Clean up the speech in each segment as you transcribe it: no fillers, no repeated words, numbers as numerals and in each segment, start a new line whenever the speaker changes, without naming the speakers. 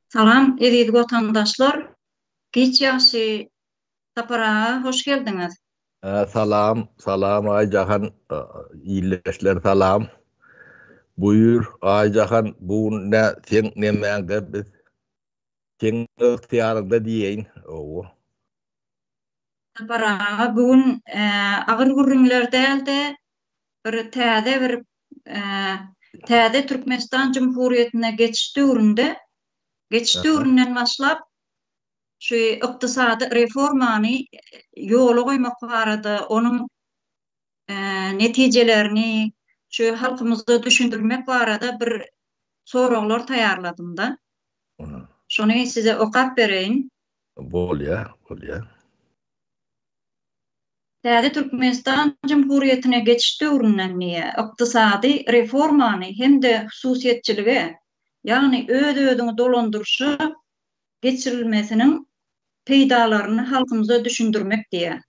Salam eziz watandaşlar giç ýagşy Sapar aga hoş geldiňiz.
Salam salam Aýjahan ildeşler salam buýur Aýjahan bu gün nä seň nemäňde biz seň ygtyýaryňda diýeýin owo.
Sapar aga bu gün agyr gürrüňler dälde bir täze bir täze Türkmenistan Jumhuriýetine geçiş döwründe geçiş döwründen başlap şu ykdysady reformany ýola goýmak barada onuň netijelerini şu halkymyza düşündirmek barada bir soraglar taýýarladymda. Şony size okap bereýin.
Bolýar, bolýar.
Täze Türkmenistan Jumhuriýetine geçiş döwründen diýýär, ykdysady reformany hem-de hususyýetçilige, ýagny öz-özüňi dolandyryşa geçirilmesiniň peýdalaryny halkymyza düşündirmek diýýär.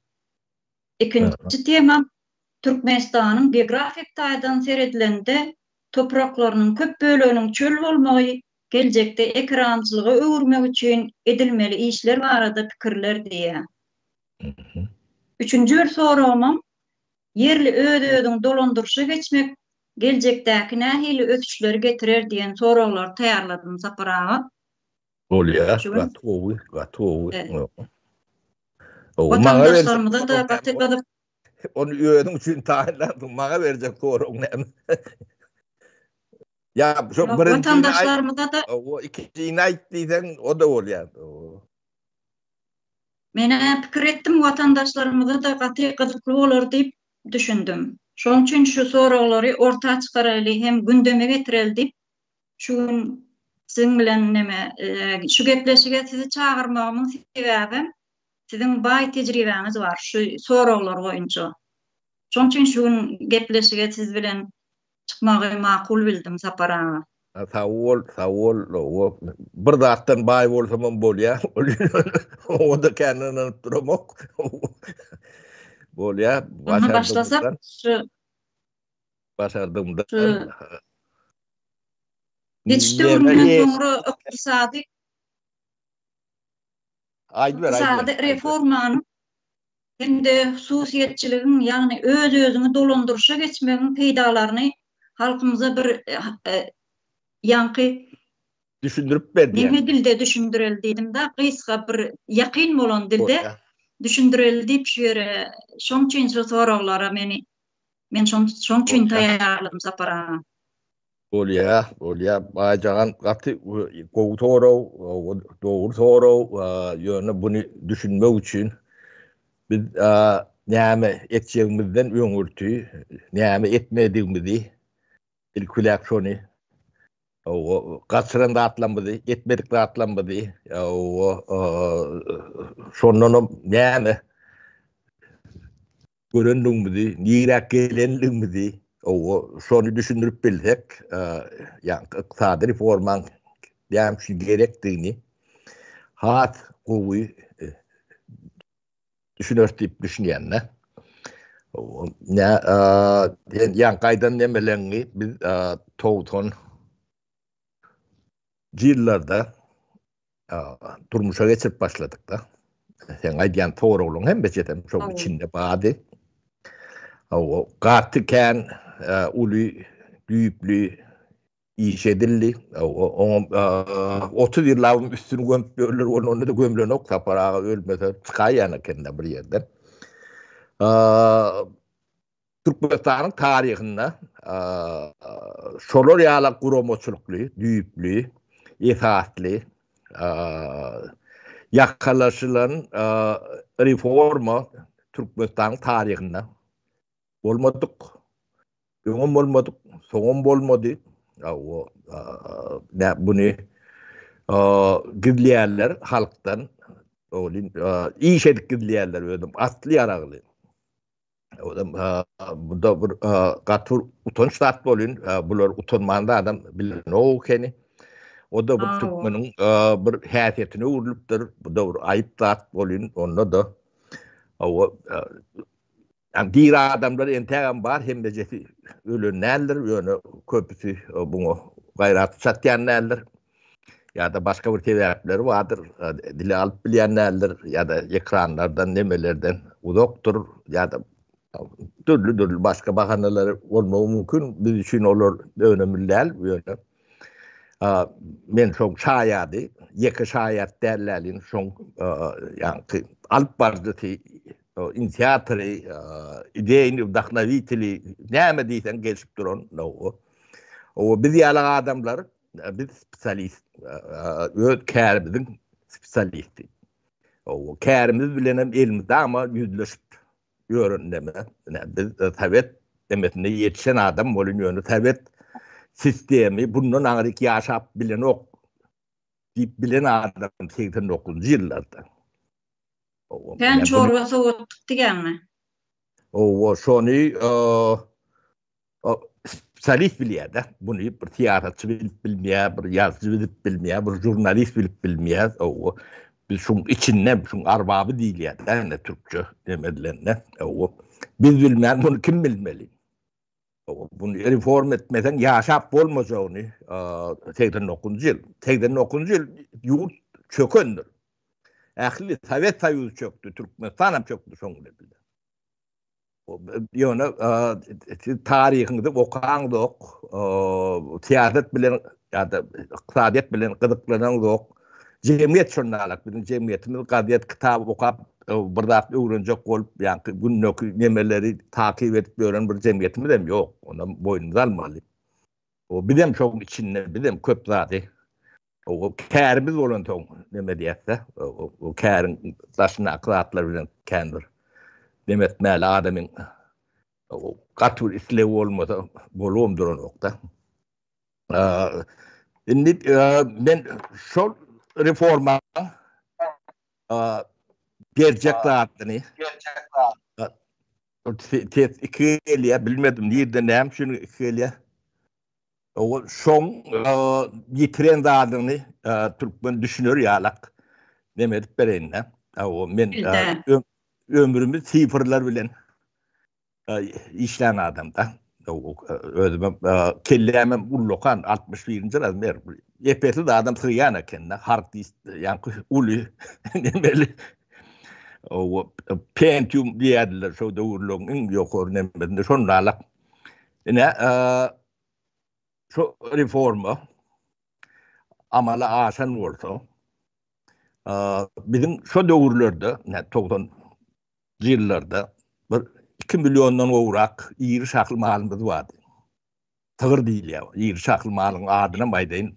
Ikinji temam Türkmenistanyň geografik taýdan seredilende topraklarynyň köp böleginiň çöl bolmagy geljekde ekerançylyga öwürmek üçin edilmeli işler barada pikirler diýýär. Üçünji bir soragymam, ýerli öz-özüňi dolandyryşa geçmek geljekdäki nähili ösüşleri getirer diýen soraglary taýýarladym Sapar aga.
Bolýar, gaty gowy, gaty gowy.
Watandaşlarymyza-da gaty gyzyk.
Ony özüň üçin taýynlandyň, maňa berjek soragyň näme? Ýa şu birinjini
Watandaşlarymyza-da.
O ikinjini aýt diýseň, o-da bolýar.
Men-ä pikir etdim, watandaşlarymyza-da gaty gyzykly bolar diýip düşündim. Şonuň üçin şu soraglary orta çykaraýly hem gündeme getireli diýip, şu gün siziň bilen neme, şu gepleşige sizi çagyrmagymyň sebäbem siziň baý tejribäňiz bar şu soraglar boýunça. Şonuň üçin şu gün gepleşige siz bilen çykmagy makul bildim Sapar aga.
Sag bol, sag bol. Bir zatdan baý bolsamam bolýar. Oňa-da kän ynanyp duramok. Bolýar.
Onda başlasak şu
Başardygymdan.
Şu Geçiş döwründen soňra ykdysady
Aýdyber, aýdyber.
Ykdysady reformanyň hem-de hususyýetçiligiň, ýagny öz-özüňi dolandyryşa geçmegiň peýdalaryny halkymyza bir ýaňky
Düşündirip ber diýýäň.
Neme dilde düşündireli diýdim-de, gysga bir ýakyn bolan dilde düşündireli diýip şu ýere, şoň üçin şu soraglara meni men şoň üçin taýýarladym Sapar aga.
Bolýa, bolýa. Baýjagan gaty gowy sorag, dogry sorag. Ýöne buny düşünmek üçin biz näme etjegimizden öňürti, näme etmedigimizi ilkiläp şony gaçyran zatlarymyzy, etmedik zatlarymyzy, şondanam näme görendigimizi, nirä gelendigimizi, owa, şony düşündirip bilsek, ýagny ykdysady reformaň näme üçin gerekdigini has gowy düşüneris diýip düşünýän-de. Nä, ýaňky aýdan nemeleňňi biz 90 ýyllarda durmuşa geçirip başladyk-da. Seň aýdýan soraglaryň hemmesem şoň içinde bardy. Hawa, gaty kän uly, düýpli iş edildi. Oňa 30 ýyllabam üstüni gömüp ýörler, onda-da gömlenok. Sapar aga ölmese çykaýan eken-de bir ýerden. Türkmenistanyň taryhynda şolar ýaly guramaçylykly, düýpli, esasly ýakalaşylan reforma Türkmenistanyň taryhynda bolmadyk. Öňem bolmadyk, soňam bolmady. Buny gizleýärler halkdan. Iş edip gizleýärler özüm atly ýaragly. Ozam bunda bir gaty utanç zat bolýan. Bular utanman da adam bilenok ekeni. O da bir türkmeniň bir häsiýetine öwrülipdir. Bu da bir aýyp zat bolýan. Onda da o yani diri adamlar entägem bar, hemmejesi ölen däldir, ýöne köpüsi buňa gaýrat çatýan däldir. Ýa-da başga bir sebäpleri bardyr, dile alyp bilýän däldir, ýa-da ekranlardan, nemelerden uzakdyr, ýa-da dürli-dürli başga bahanalary bolmagy mümkin. Biz üçin olar önemli däl, ýöne men şoň şaýady, ýeke şaýat däl dälin, şoň ýaňky alyp baryjysy, inisiatory, ideýni wdahnoviteli, näme diýseň gelşip duran o. Biz ýaly adamlar, biz spesialist, öz kärimiziň spesialisti. O kärimiz bilen hem elmydama ýüzleşip ýören neme. Ine, biz sowet demesinde ýetişen adam bolun, ýöne sowet sistemi bundan aňryk ýaşap bilenok diýip bilen adam 89-njy ýyllarda.
Sen çorba sowatdyk diýýäňmi?
Owa, şony spesialist bilýär-de. Muny bir syýasatçy bilip bilmeýär, bir ýazyjy bilip bilmeýär, bir žurnalist bilip bilmeýär. Owa, biz şuň içinde, şuň arbaby diýilýär-de, indi türkçe neme edilende. Owa, biz bilmän muny kim bilmeli? Owa, muny reforma etmeseň ýaşap bolmajagyny 89-njy ýyl, 89-njy ýyl ýurt çökendir. Ähli Sowet Soýuzy çökdi, Türkmenistan hem çökdi şoň bilen bile. Ýöne siz taryhyňyzy okaňzok, syýasat bilen ýa-da ykdysadyýet bilen gyzyklanaňzok. Jemgyýet şonda alak, biziň jemgyýetimiz gazet, kitap okap bir zat öwrenjek bolup, ýaňky gündeki nemeleri takyp edip ýören bir jemgyýetimiz hem ýok. Onam boýnumyza almaly. Bizem şoň içinde, bizem köp zady O kärimiz bolansoň neme diýäs-de, o käriň daşyndaky zatlar bilen kän bir neme etmäli adamyň gaty bir islegi bolmasa bolubam duranok-da. Indi men şol reforma berjek zadyny ses iki gelýär, bilmedim nirden näme üçin iki gelýär. Ol şoň ýitiren zadyny türkmen düşüner ýalak neme edip bereýin-dä. O men ömrümi sifrler bilen işlän adamda. Özümem kellämem ullakan 61-nji razmer. Epesli zadam sygýan eken-de. Hard disk ýaňky uly nemeli. O Pentium diýerdiler şo döwürleriň iň ýokary nemesinde şonda alak. Ine, şu reforma amala aşan bolsa, biziň şo döwürlerde, ine, 90 ýyllarda bir 2 milliondan gowrak iri şahly malymyz bardy. Sygyr diýilýär. Iri şahly malyň adynam aýdaýyn.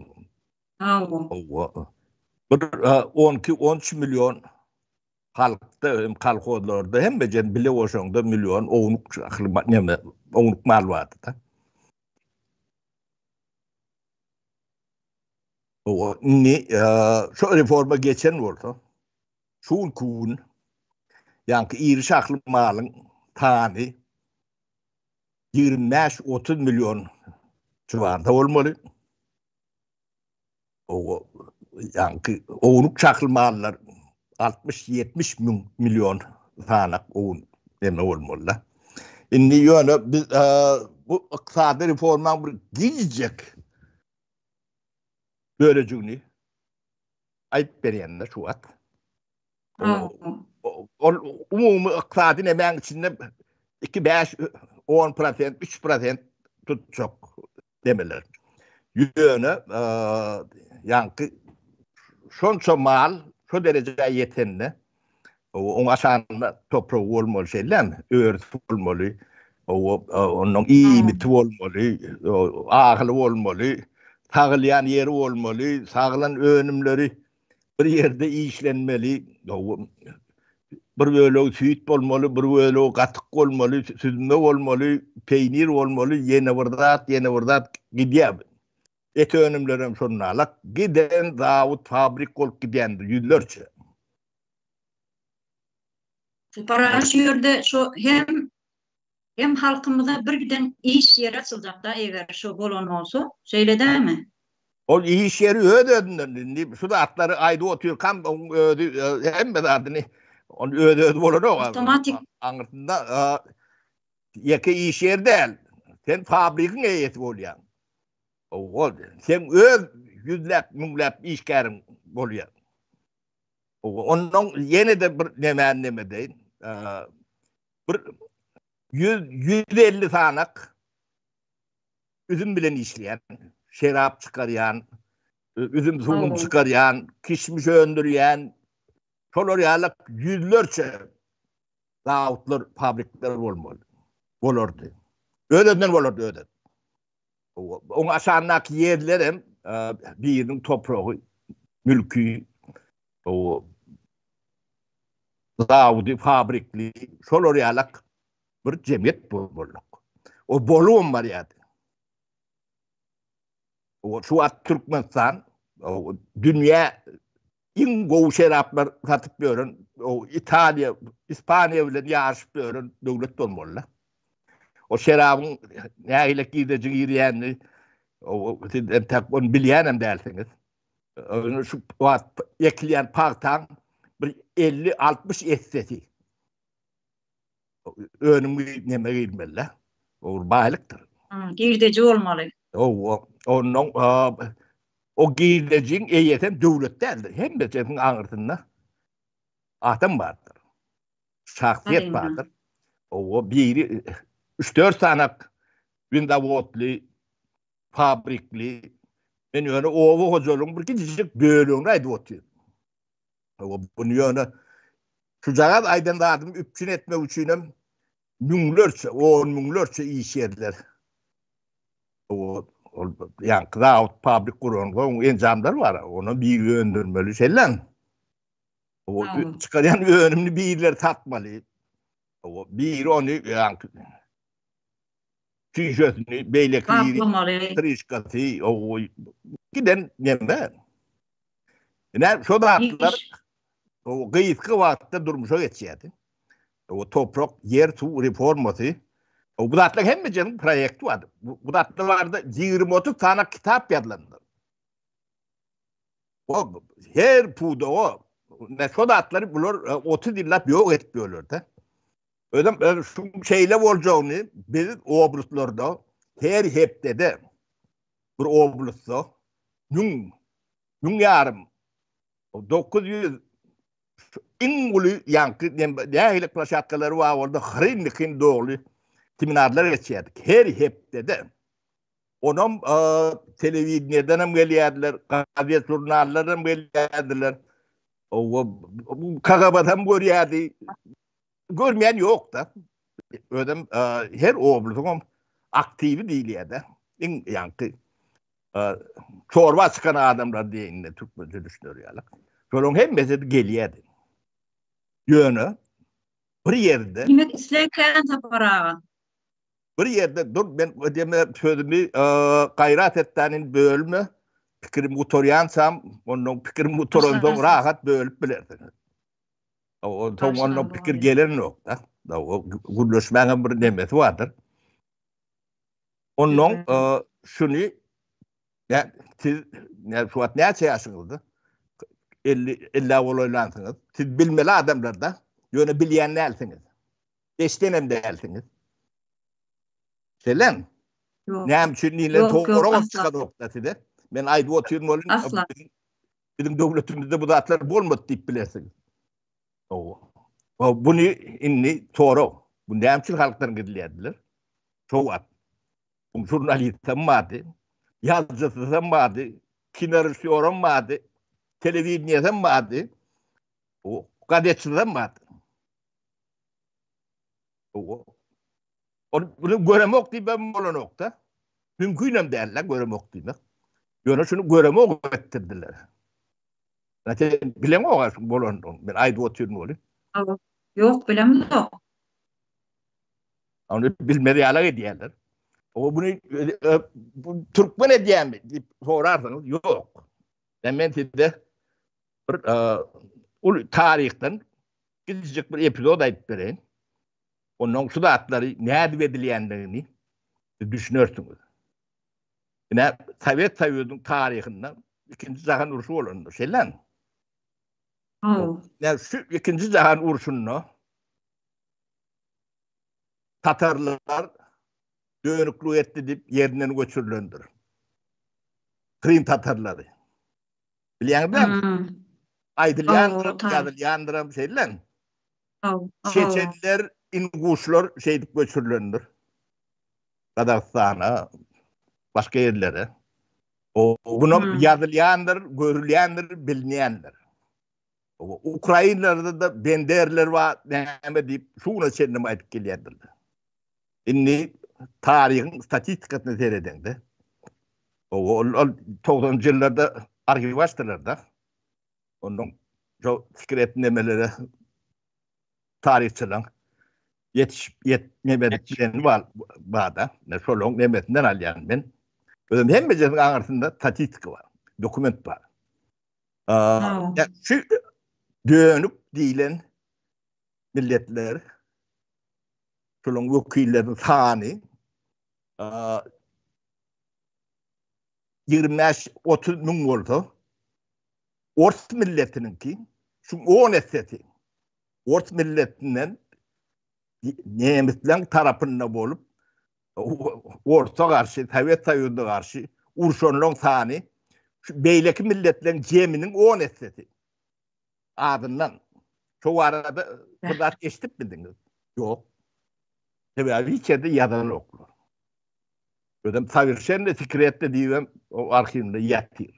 Hawa. Bir 12-13 million Halkda hem kolhozlarda hemmejen bile goşaňda million ownuk şahly neme ownuk mal bardy-da. O indi şu reforma geçen bolsa şu günki gün ýaňky iri şahly malyň sany 25-30 million civarda bolmaly. O ýaňky ownuk şahly mallar 60-70 müň million sanak owun neme bolmaly-da. Indi ýöne biz bu ykdysady reformaň bir gijek bölejigini aýdyp berýän-de şu wagt. Ol umumy ykdysady nemäň içinde 2, 5, 10 prosent, 3 prosent tutjak demeler. Ýöne ýaňky şonça mal şo derejä ýetende oň aşagynda topragy bolmaly şeýlemi? Örüsi bolmaly, onuň iýmiti bolmaly, ahyly bolmaly, sagylýan ýeri bolmaly, sagylan önümleri bir ýerde işlenmeli, bir bölegi süýt bolmaly, bir bölegi gatyk bolmaly, süzme bolmaly, peýnir bolmaly, ýene bir zat, ýene bir zat gidýär. Et önümleri hem şonalak giden zawod, fabrik bolup gidýändir ýüzlerçe.
Sapar aga şu ýerde şu hem Hem halkymyza bir giden iş ýeri açyljakda eger şo bolan bolsa, şeýle dälmi?
Ol iş ýeri öz-özünden indi şu zatlary aýdyp otyrkam oň özi hemme zadyny ol öz-özi bolanok.
Awtomatik.
Aňyrsynda ýeke iş ýeri däl. Sen fabrigiň eýesi bolýaň. Ol sen öz. ýüzläp, müňläp işgäriň bolýar. Ondan ýene-de bir nemäni neme deýin. Bir 100 150 sanak üzüm bilen işleýän, şerap çykarýan, üzüm suwuny çykarýan, kişmiş öndürýän, şolar ýaly ýüzlerçe zawodlar, fabrikler bolmaly. Bolardy. Öz-özünden bolardy özem. Oň aşagyndaky ýerler hem biriniň topragy, mülki, zawody, fabrikli, şolar ýalak bir jemgyýet bolmak. O bolubam barýardy. O şu wagt Türkmenistan dünýä iň gowy şeraplar satyp ýören, o Italiýa, Ispaniýa bilen ýaryşyp ýören döwlet bolmaly. O şerabyň nähili girdeji girýänini o siz entek ony bilýänem dälsiňiz. Şu wagt ekilýän pagtaň bir 50-60 essesi önüm neme girmeli. O bir baýlykdyr.
Girdeji bolmaly.
Owa, ondan o girdejiň eýesi hem döwlet däldir. Hemmesiniň aňyrsynda adam bardyr. Şahsyýet bardyr. Owa, biri 3-4 sanak windowodly, fabrikli. Men ýöne oba hojalygyň bir kiçijik bölegini aýdyp otyryn. Owa, buny ýöne şujagaz aýdan zadymy üpjün etmek üçinem müňlerçe, on müňlerçe iş ýerler. Ol ýaňky zawod, fabrik guransoň enjamlar bar, ony biri öndürmeli, şeýlemi? O çykarýan önümini birileri satmaly. O biri ony ýaňky şişesini, beýleki biri trişkasy, o giden neme? Ine şo zatlar o gysga wagtda durmuşa geçýärdi. O toprak, ýer, suw reformasy. O bu zatlaryň hemmesiniň proýekti bardy. Bu zatlar barada 20-30 sany kitap ýazylandyr. O her pudaga ne şo zatlary bular 30 ýyllap ýok edip ýörler-de. Özem şu şeýle boljagyny biz oblastlarda her hepdede bir oblastda müň, müň ýarym, 900 iň uly ýaňky nähili ploşatkalary bar boldy, hyryn-dykyn doly seminarlar geçýärdik her hepdede. Onam telewideniýeden hem gelýärdiler, gazet žurnallardan hem gelýärdiler. Owa, KGB hem görýärdi. Görmeýän ýok-da. Özem her oblasyň hem aktiwi diýilýär-de. Iň ýaňky çorba çykan adamlar diýende türkmençe düşüner ýaly. Şolaryň hemmesi gelýärdi. Ýöne bir ýerde
Diýmek isleg kän Sapar aga.
Bir ýerde dur men deme sözümi gaýrat etdän indi bölme. Pikirim gutarýançam, ondan pikirim gutaransoň rahat bölüp bilersiň. Onsoň ondan pikir gelenok-da. O gürleşmäň bir nemesi bardyr. Ondan şuny ýa siz näme şu wagt näçe ýaşyňyzda? 50 50 golaýlansyňyz. Siz bilmeli adamlarda, ýöne bilýän dälsiňiz. Eşdenem dälsiňiz. Şeýlemi?
Ýok.
Näme üçin diýlen sorag çykanokda size. Men aýdyp otyryn welin,
Asla.
Biziň döwletimizde bu zatlar bolmady diýip bilersiňiz. Hawa. Buny indi sorag. Bu näme üçin halkdan gizleýärdiler? Şo wagt. Bu žurnalistem bardy, ýazyjysam bardy, kinorežissýoram bardy, telewideniýesem bardy, o gazetçisem bardy. Hawa. Ol bunu göremok diýip hem bolanok-da. Mümkin hem däl-de göremok diýmek. Ýöne şuny göremok etdirdiler. Sen bileňok şu bolanyny. Men aýdyp otyryn weli.
Hawa. Ýok, bilemzok.
Ony bilmez ýaly edýärler. O buny e, e, bu türkmen edýärmi diýip sorarsyňyz, ýok. Men men size bir e, uly taryhdan kiçijik bir epizod aýdyp bereýin. Ondan şu zatlary nädip edilýändigini siz düşünersiňiz. Ine, Sowet Soýuzynyň taryhynda ikinji jahan urşy bolandyr, şeýlemi?
Hawa.
Ine, şu ikinji jahan urşunda tatarlar dönüklik etdi diýip ýerinden göçürilendir. Krym tatarlary. Bilýäňizmi? Hmm. Aýdylýandyram, ýazylýandyram şeýle. Çeçenler, inguşlar şeýdip göçürilendir. Gazagystana, başga ýerlere. O bunam hmm. ýazylýandyr, görülýändir, bilinýändir. Ukrainlerde da benderler bar, näme diýip, şu güne çenli aýdyp gelýändirler. Indi taryhyň statistikasyna seredeňde, ol ol 90-njy ýyllarda arhiw açdylar-da. Ondan şo sekret nemelere taryhçylaryň ýetişip ýetmedik bileni bar barda. Ne şolaryň nemesinden alýan men. Özüm hemmejesiniň aňyrsynda statistika bar, dokument bar. Şu dönük diýlen milletler şolaryň wekilleriniň sany 25-30 müň bolsa, ors milletiniňki şu 10 essesi. Ors milletinden nemisleň tarapynda bolup, orsa garşy, Sowet Soýuzyna garşy urşanlaryň sany şu beýleki milletleriň jeminiň 10 essesi. Azyndan. Şo barada bir zat eşidipmidiňiz? Ýok. Sebäbi hiç ýerde ýazanoklar. Özem sowerşenno sekretno diýibem o arhiwinde ýatyr.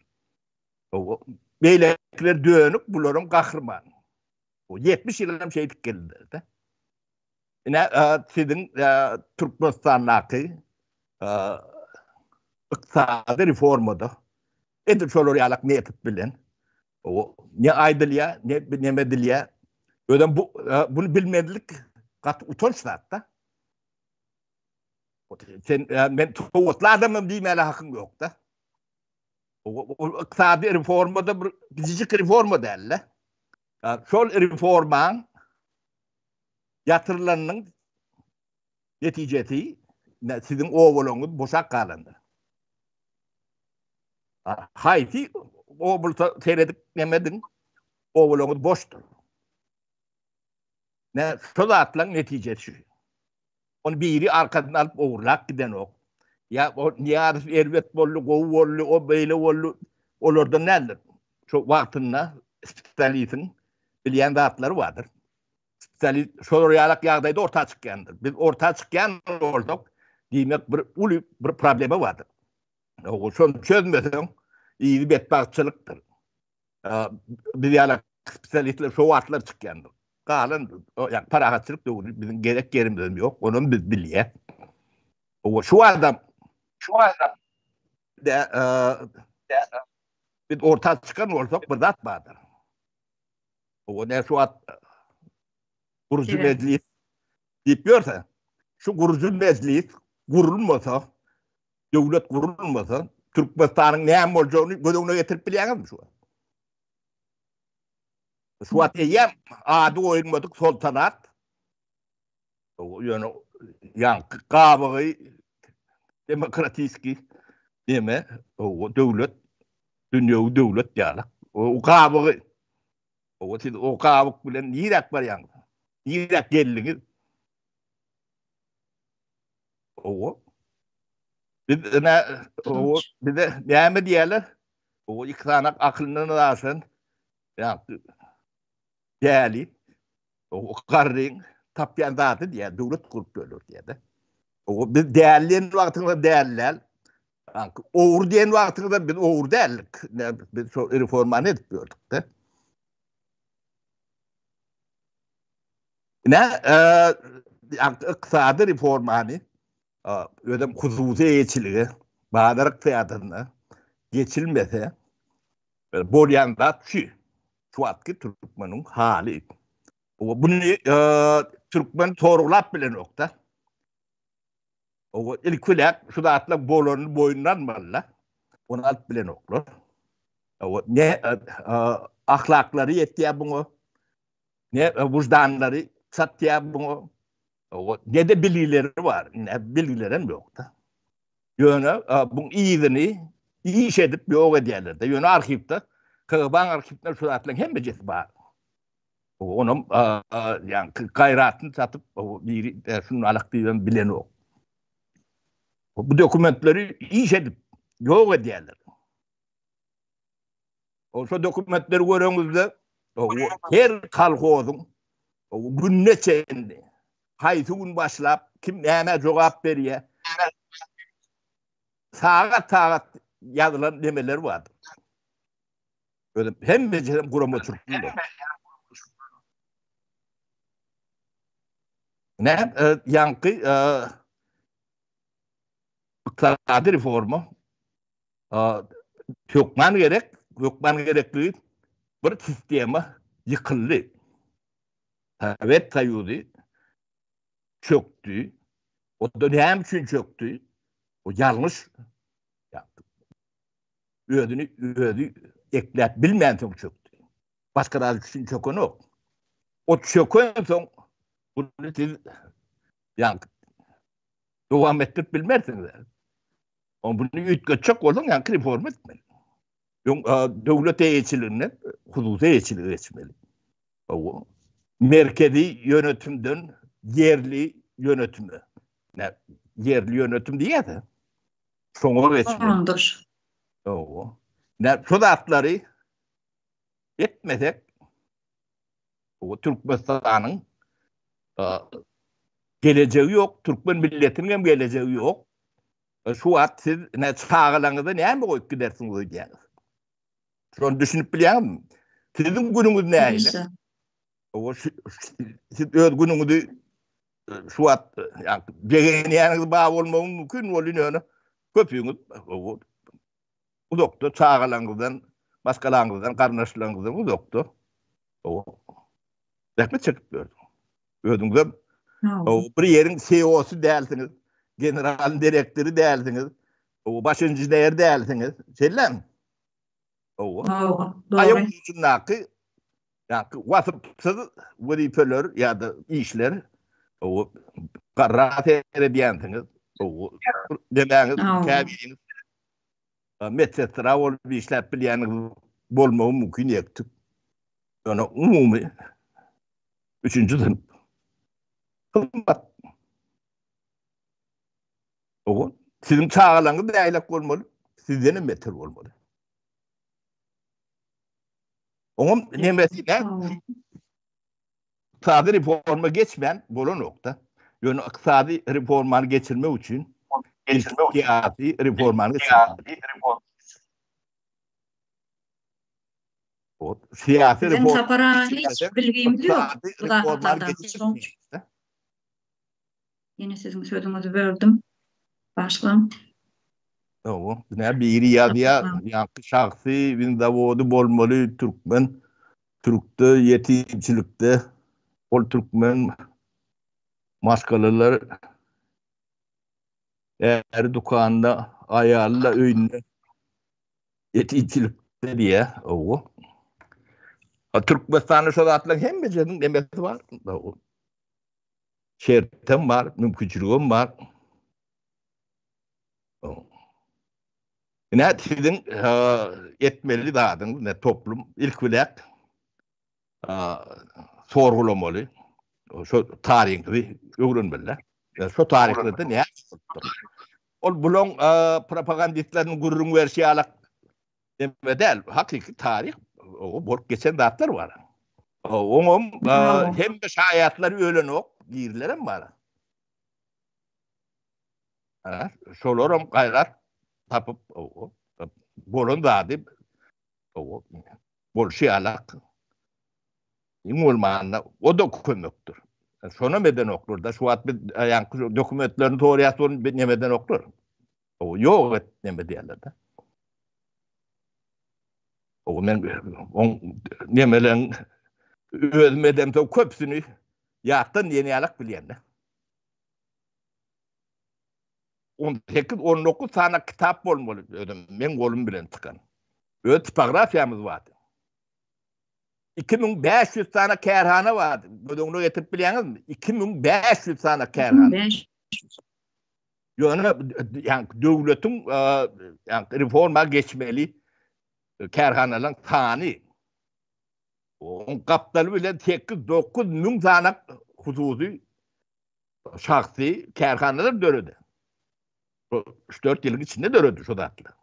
Beýlekiler dönük, bularyň gahryman. O 70 ýyl hem şeýdip geldiler-de. Ine, siziň Türkmenistandaky ykdysady reformada edil şolar ýalak metod bilen o ne aýdylýar, ne neme edilýär. Özem bu bunu bilmezlik gaty utanç zat-da. Sen men sowatly adamym diýmäli hakyň ýok-da. O ykdysady reformada bir kiçijik reforma däl-de. Şol reformaň ýatyrylanynyň netijesi siziň obalaryňyz boşap galandyr. Haýsy oblasa seredip nemediň, obalaryňyz boşdur. Ne şo zatlaryň netijesi şu. Ony biri arkasyny alyp ogurlap gidenok. Ýa o Nyýazow erbet boldy, gowy boldy, o beýle boldy, olardan däldir. Şo wagtynda spesialistiň bilýän zatlary bardyr. Spesialist şolar ýalak ýagdaýda orta çykýandyr. Biz orta çykýan bolsak, diýmek bir uly bir problema bardyr. O şony çözmeseň, yzy betbagtçylykdyr. Biz ýalak spesialistler şo wagtlar çykýandyr. Galan ýa parahatçylyk döwri biziň gerek ýerimizem ýok, onam biz bilýäs. O şu adam şu adam de biz orta çykan bolsak bir zat bardyr. O ne şu wagt gurujy mejlis diýip ýörse, şu gurujy mejlis gurulmasa, döwlet gurulmasa, Türkmenistanyň näme boljagyny göz öňüne getirip bilýäňizmi şu wagt? Şu wagt eýýäm ady goýulmadyk soltanat ýöne ýaňky gabygy demokratiski neme o döwlet dünýewi döwlet ýaly. O gabygy o siz o gabyk bilen niräk barýaňyz? Niräk geldiňiz? O biz ine o bize näme diýerler? O iki sany akylyndan aşan ýa däli o garryň tapýan zady diýýär, döwlet gurup ýörler diýýär-de. O biz däli diýen wagtyňyzda däli däl. Ogry diýen wagtyňyzda biz ogry däldik. Biz şo reformany edip ýördük-de. Ine, ykdysady reformany özem hususy eýeçilige, bazar ykdysadyna geçilmese, bolýan zat şu. Şu wagtky türkmeniň haly. Buny türkmen sorgulap bilenok-da. O ilki bilen şu zatlar bolanyny boýnuna almalylar. Ony alyp bilenoklar. O ne ahlaklary ýetýär buňa, ne wyždanlary çatýar buňa. O ne-de bilgileri bar, ne bilgilerem ýok-da. Ýöne buň yzyny iş edip ýok edýärler-de. Ýöne arhiwde, KGB-niň arhiwinde şu zatlaryň hemmejesi bar. Onam ýaňky gaýratyny satyp, biri şuny alak diýibem bilenok. Bu dokumentleri iş edip ýok edýärler. O şo dokumentleri göreňizde her kolhozyň gününe çenli haýsy gün başlap, kim nämä jogap berýär. Sagat-sagat ýazylan nemeler bar. Özüm hemmejesem guramaçylykly. Ne e, ýaňky e, ykdysady reforma hökman gerek, hökman gerekligi bir sistema ýykyldy. Sowet Soýuzy çökdi. O-da näme üçin çökdi? O ýalňyş özüni özi ekläp bilmänsoň çökdi. Başga zat üçin çökenok. O çökensoň bunu siz ýa dowam etdirip bilmersiňiz. Oň bunu üýtgetjek bolsaň ýaňky reforma etmeli. Öň döwlet eýeçiliginden hususy eýeçilige geçmeli. Merkezi ýönetimden ýerli ýönetime. Ýerli ýönetim diýýär-de. Şoňa geçmeli.
Dolandyryş.
Hawa. Nä şu zatlary etmesek bu Türkmenistanyň gelejegi ýok, türkmen milletiniň hem gelejegi ýok. Şu wagt siz ne çagalaryňyza näme goýup gidersiňiz öýdýäňiz? Şony düşünip bilýäňizmi? Siziň günüňiz nähili? Siz öz günüňizi şu wagt begenýäniňiz bar bolmagy mümkin bolýan ýöne köpüňiz uzakda çagalaryňyzdan, maşgalaňyzdan, garyndaşlaryňyzdan uzakda zähmet çekip ýörsüňiz. Özüňizem bir ýeriň CEO-sy dälsiňiz, general direktory dälsiňiz, baş inženeri dälsiňiz. Şeýlemi?
Hawa. Dogry.
Aýak ujundaky ýa-da wasypsyz wezipeler ýa-da işler garra seredýänsiňiz. Demäňiz käbiriňiz medsestra bolup işläp bilýäniňiz bolmagy mümkin ýektik. Ýöne umumy üçünji synp. Gymmat. Owa, siziň çagalaryňyz nähilek bolmaly? Sizden hem beter bolmaly. Oňam nemesi ne? Ykdysady reforma geçmän bolanokda. Ýöne ykdysady reformany geçirmek üçin syýasy reformany geçirmeli. Syýasy
Bizim Sapar aga hiç bilgimiz ýok bu zatlardan. Ýene siziň sözüňizi böldüm. Başlaň.
Hawa, nä biri ýazýar, ýaňky şahsy winzawody bolmaly türkmen, türkde ýetimçilikde ol türkmen maşgalalar äri dükanda, aýaly-da öýünde ýetimçilikde diýýär, hawa. Türkmenistanda şo zatlaryň hemmesiniň nemesi bar. Şertem bar, mümkinçiligem bar. Ine siziň etmeli zadyňyz ne toplum ilk bilen sorgulamaly. Şo taryhy öwrenmeli. Şo taryhlarda näme bolupdyr? Ol bulaň propagandistleriniň gürrüň berşi ýaly Neme däl, hakyky taryh bolup geçen zatlar bar. Oňam hemme şaýatlar ölenok, dirilerem bar. Ha, şolaram gaýrat tapyp bolan zady bolşy ýalak. Iň bolmanda o-da kömekdir. Şonam edenoklar-da. Şu wagt biz ýaňky dokumentlerini soraýas, ony neme edenoklar. O ýok et neme diýerler-de. O men on nemeleň özüm edemsoň köpüsini ýatdan diýen ýalak bilýän-de. 18, 19 sany kitap bolmaly özüm meň golum bilen çykan. Öz tipografiýamyz bardy. 2500 sany kärhana bardy. Göz öňüne getirip bilýäňizmi? 2500 sany kärhana.
2500.
Ýöne ýa döwletiň ýa reforma geçmeli kärhanalaryň sany oň gapdaly bilen 8-9 müň sany hususy şahsy kärhanalar döredi. Şu 3-4 ýylyň içinde döredi şu zatlar.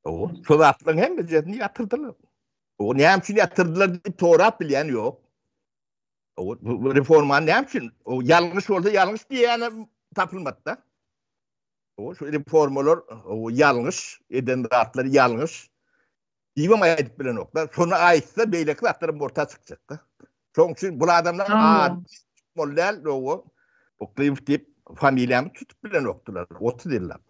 O, şo zatlaryň hemmejesini ýatyrdylar. O näme üçin ýatyrdylar diýip sorap bilýän ýok. O bu reformany näme üçin? O ýalňyş bolsa ýalňyş diýýänem tapylmady-da. O şu reformalar o ýalňyş eden zatlary ýalňyş diýibem aýdyp bilenoklar. Şony aýtsa beýleki zatlaram orta çykjakda. Şonuň üçin bu adamlar ady tutmaly däl, o Oklyýew diýip familiýamy tutup bilenokdylar 30 ýyllap.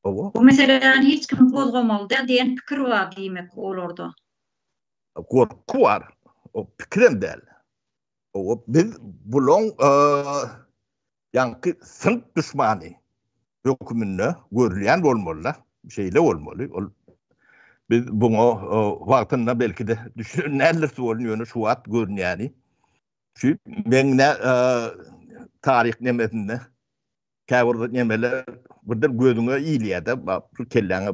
Owo. Bu meseläni hiç kim gozgamaly däl diýen pikir bar diýmek olarda.
Gorky bar. O pikirem däl. Owo biz bulaň ýaňky synp duşmany höküminde görülýän bolmaly-da. Şeýle bolmaly. Ol biz buňa wagtynda belki-de düşünen däldiris bolun ýöne şu wagt görünýäni şu meň nä taryh nemesinde Käbir nemeler birden gözüňe ilýär-de, şu kelläňe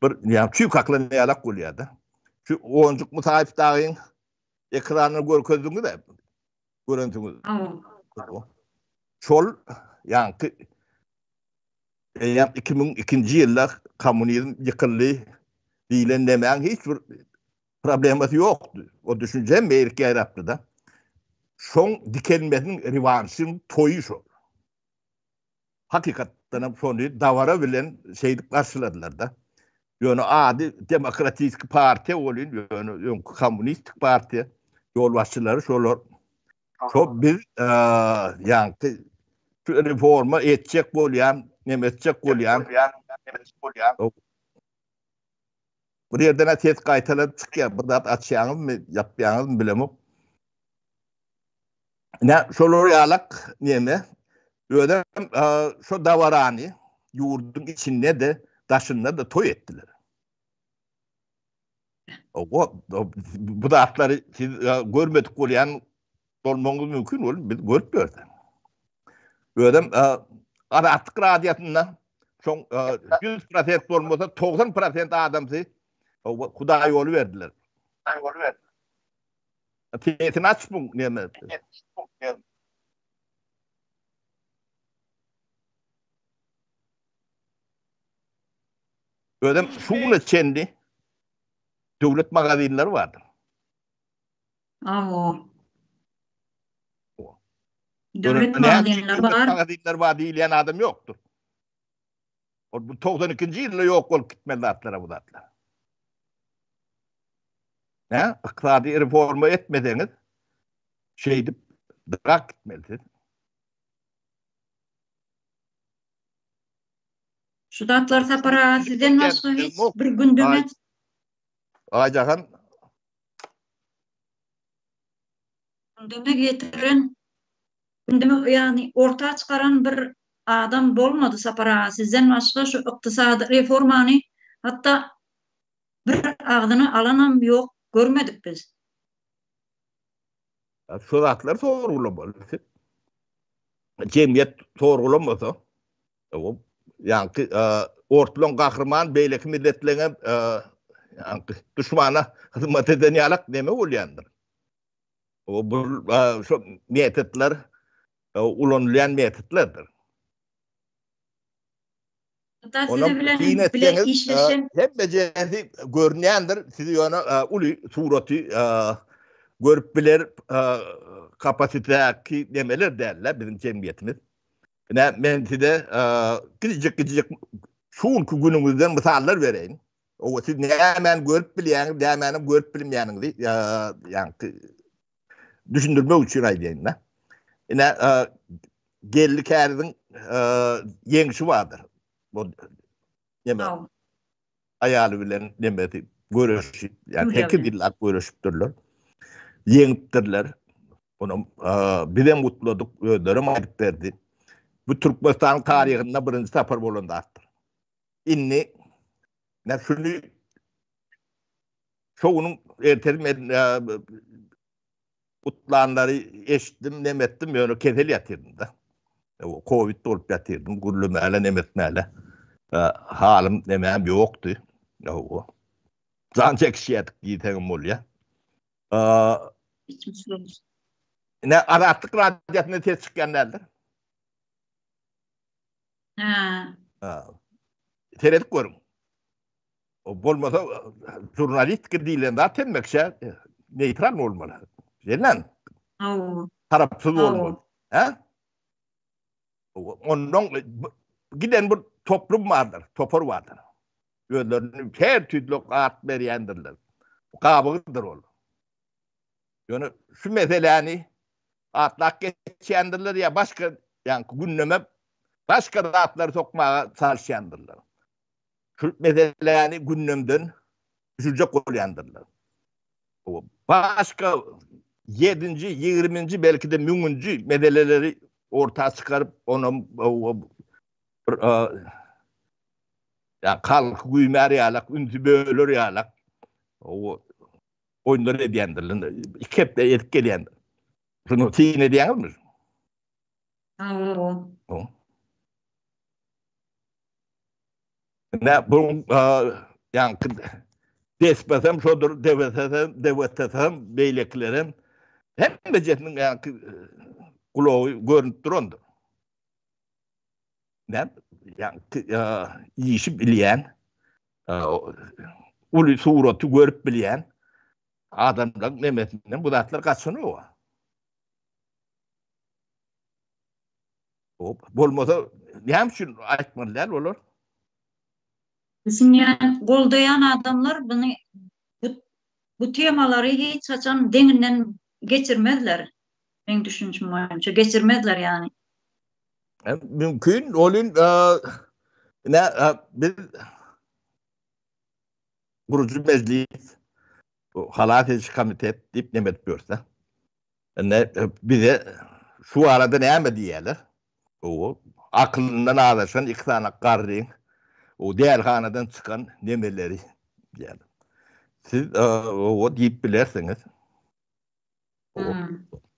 bir ýa çüý kaklan ýalak bolýar-da. Şu Onjuk Musaýew dagyň ekranyny görkezdiňiz-ä? Görensiňiz. Şol ýaňky eýýäm 2002-nji ýylda kommunizm ýykyldy diýlen nemäň hiç bir problemasy ýokdy. O düşünje hem beýlik ýaýrapdy-da. Şoň dikelmesiniň rewanşyň toýy şol. Hakykatdan hem şony dabara bilen şeýdip garşyladylar-da. Ýöne ady Demokratiski partiýa bolýan, ýöne öňki kommunistik partiýa ýolbaşçylary şolar. Şo biz ýaňky şu reforma etjek bolýan, neme etjek bolýan, Bir ýerden-ä ses gaýtalanyp çykýar. Bir zat açýaňyzmy, ýapýaňyzmy bilemok. Ine, şolar ýalak neme. Özem şo dabarany ýurduň içinde-de, daşynda-da toý etdiler. Owo, bu zatlary siz görmedik bolýan bolmagyňyz mümkin bolup, biz görüp ýörüs. Özem Azatlyk radiosynda şoň 100% bolmasa 90% adamsy Hudaý ýoly berdiler. Hudaý ýoly berdiler. Sesini aç bu näme? Özem şu güne çenli döwlet magazinleri bardyr.
Awo. Döwlet magazinleri bar.
Döwlet magazinleri bar diýilýän adam ýokdur. Ol bu 92-nji ýylda ýok bolup gitmeli zatlar bu zatlar. Nä? Ykdysady reforma etmeseňiz şeýdip drak gitmelisiz.
Şu zatlar Sapar aga sizden başga hiç bir gündeme
Aýjahan
Gündeme getiren, gündeme ýagny orta çykaran bir adam bolmady Sapar aga sizden başga şu ykdysady reformany hatda bir agzyna alanam ýok görmedik biz.
Şu zatlary sorgulamaly. Jemgyýet sorgulamasa, O ýaňky ortlaň gahryman beýleki milletleňem ýaňky duşmana hyzmat eden ýalak neme bolýandyr. O bu şo metodlar ulanylýan metodlardyr.
Sizi bilen bile işleşen
hemme jesi görünýändir. Siz ýöne uly suraty görüp biler kapasiteki nemeler däl-de biziň jemgyýetimiz. Ine, men size kiçijik-kiçijik şu günki günüňizden mysallar bereýin. Owa, siz nämäni görüp bilýäňiz, nämäni görüp bilmeýäniňizi, ýaňky düşündirmek üçin aýdýan-da. Ine, Geldi Käriziň ýeňşi bardyr. Bu neme? Aýaly bilen nemesi göreşip, ýa 8 ýyllap göreşipdirler. Ýeňipdirler. Onam bizem gutladyk, özlerem aýdyp berdi. Bu Türkmenistanyň taryhynda birinji sapar bolan zatdyr. Indi men şuny şo günüň ertesi men Gutlanlary eşitdim, nem etdim, ýöne kesel ýatyrdym-da. Kowid bolup ýatyrdym, gürlemäle, nem etmäle. Halym, nemäm ýokdy. Hawa. Jan çekişýärdik diýseňem bolýar. Ine, Azatlyk radiosynda ses çykýan däldir.
Hä.
Ha. Seredip görüň. Bolmasa žurnalistika diýlen zat hemmekşe neýtral bolmaly. Şeýle.
Hawa.
Tarapsyz bolmaly. Hä? Ondan giden bir toplum bardyr, topar bardyr. Özlerini her türlü at berýändirler. Gabygydyr ol. Ýöne şu meseläni atlap geçýändirler ýa başga ýaňky gündeme başga zatlary sokmaga çalyşýandyrlar. Şu meseläni gündemden düşürjek bolýandyrlar. Başga ýedinji, ýigriminji, belki-de müňünji meseleleri orta çykaryp, onam bir ýa halky güýmär ýalak, ünsi böler ýalak oýunlar edýändirler. Iki hepde edip gelýändir. Şuny syn edýäňizmi?
Hawa.
Ne bu ýaňky despesem şodur, debesem, debetesem, beýlekilerem hemmejesiniň ýaňky gulagy görünip durandyr. Ne ýaňky işi bilýän, uly suraty görüp bilýän adamlaryň nemesinden bu zatlar gaçanok. Bolmasa näme üçin aýtmaly däl olar?
Düşünýän, goldaýan adamlar buny bu bu temalary hiç haçan deňinden geçirmezler. Meň düşünişim boýunça geçirmezler ýany.
Mümkin, olin ne biz gurujy mejlis halas ediş komitet diýip neme edip ýörse. Indi bize şu arada näme diýýärler? O akylyndan azaşan iki sany garryň o dälhanadan çykan nemeleri diýýärler. Siz o diýip bilersiňiz.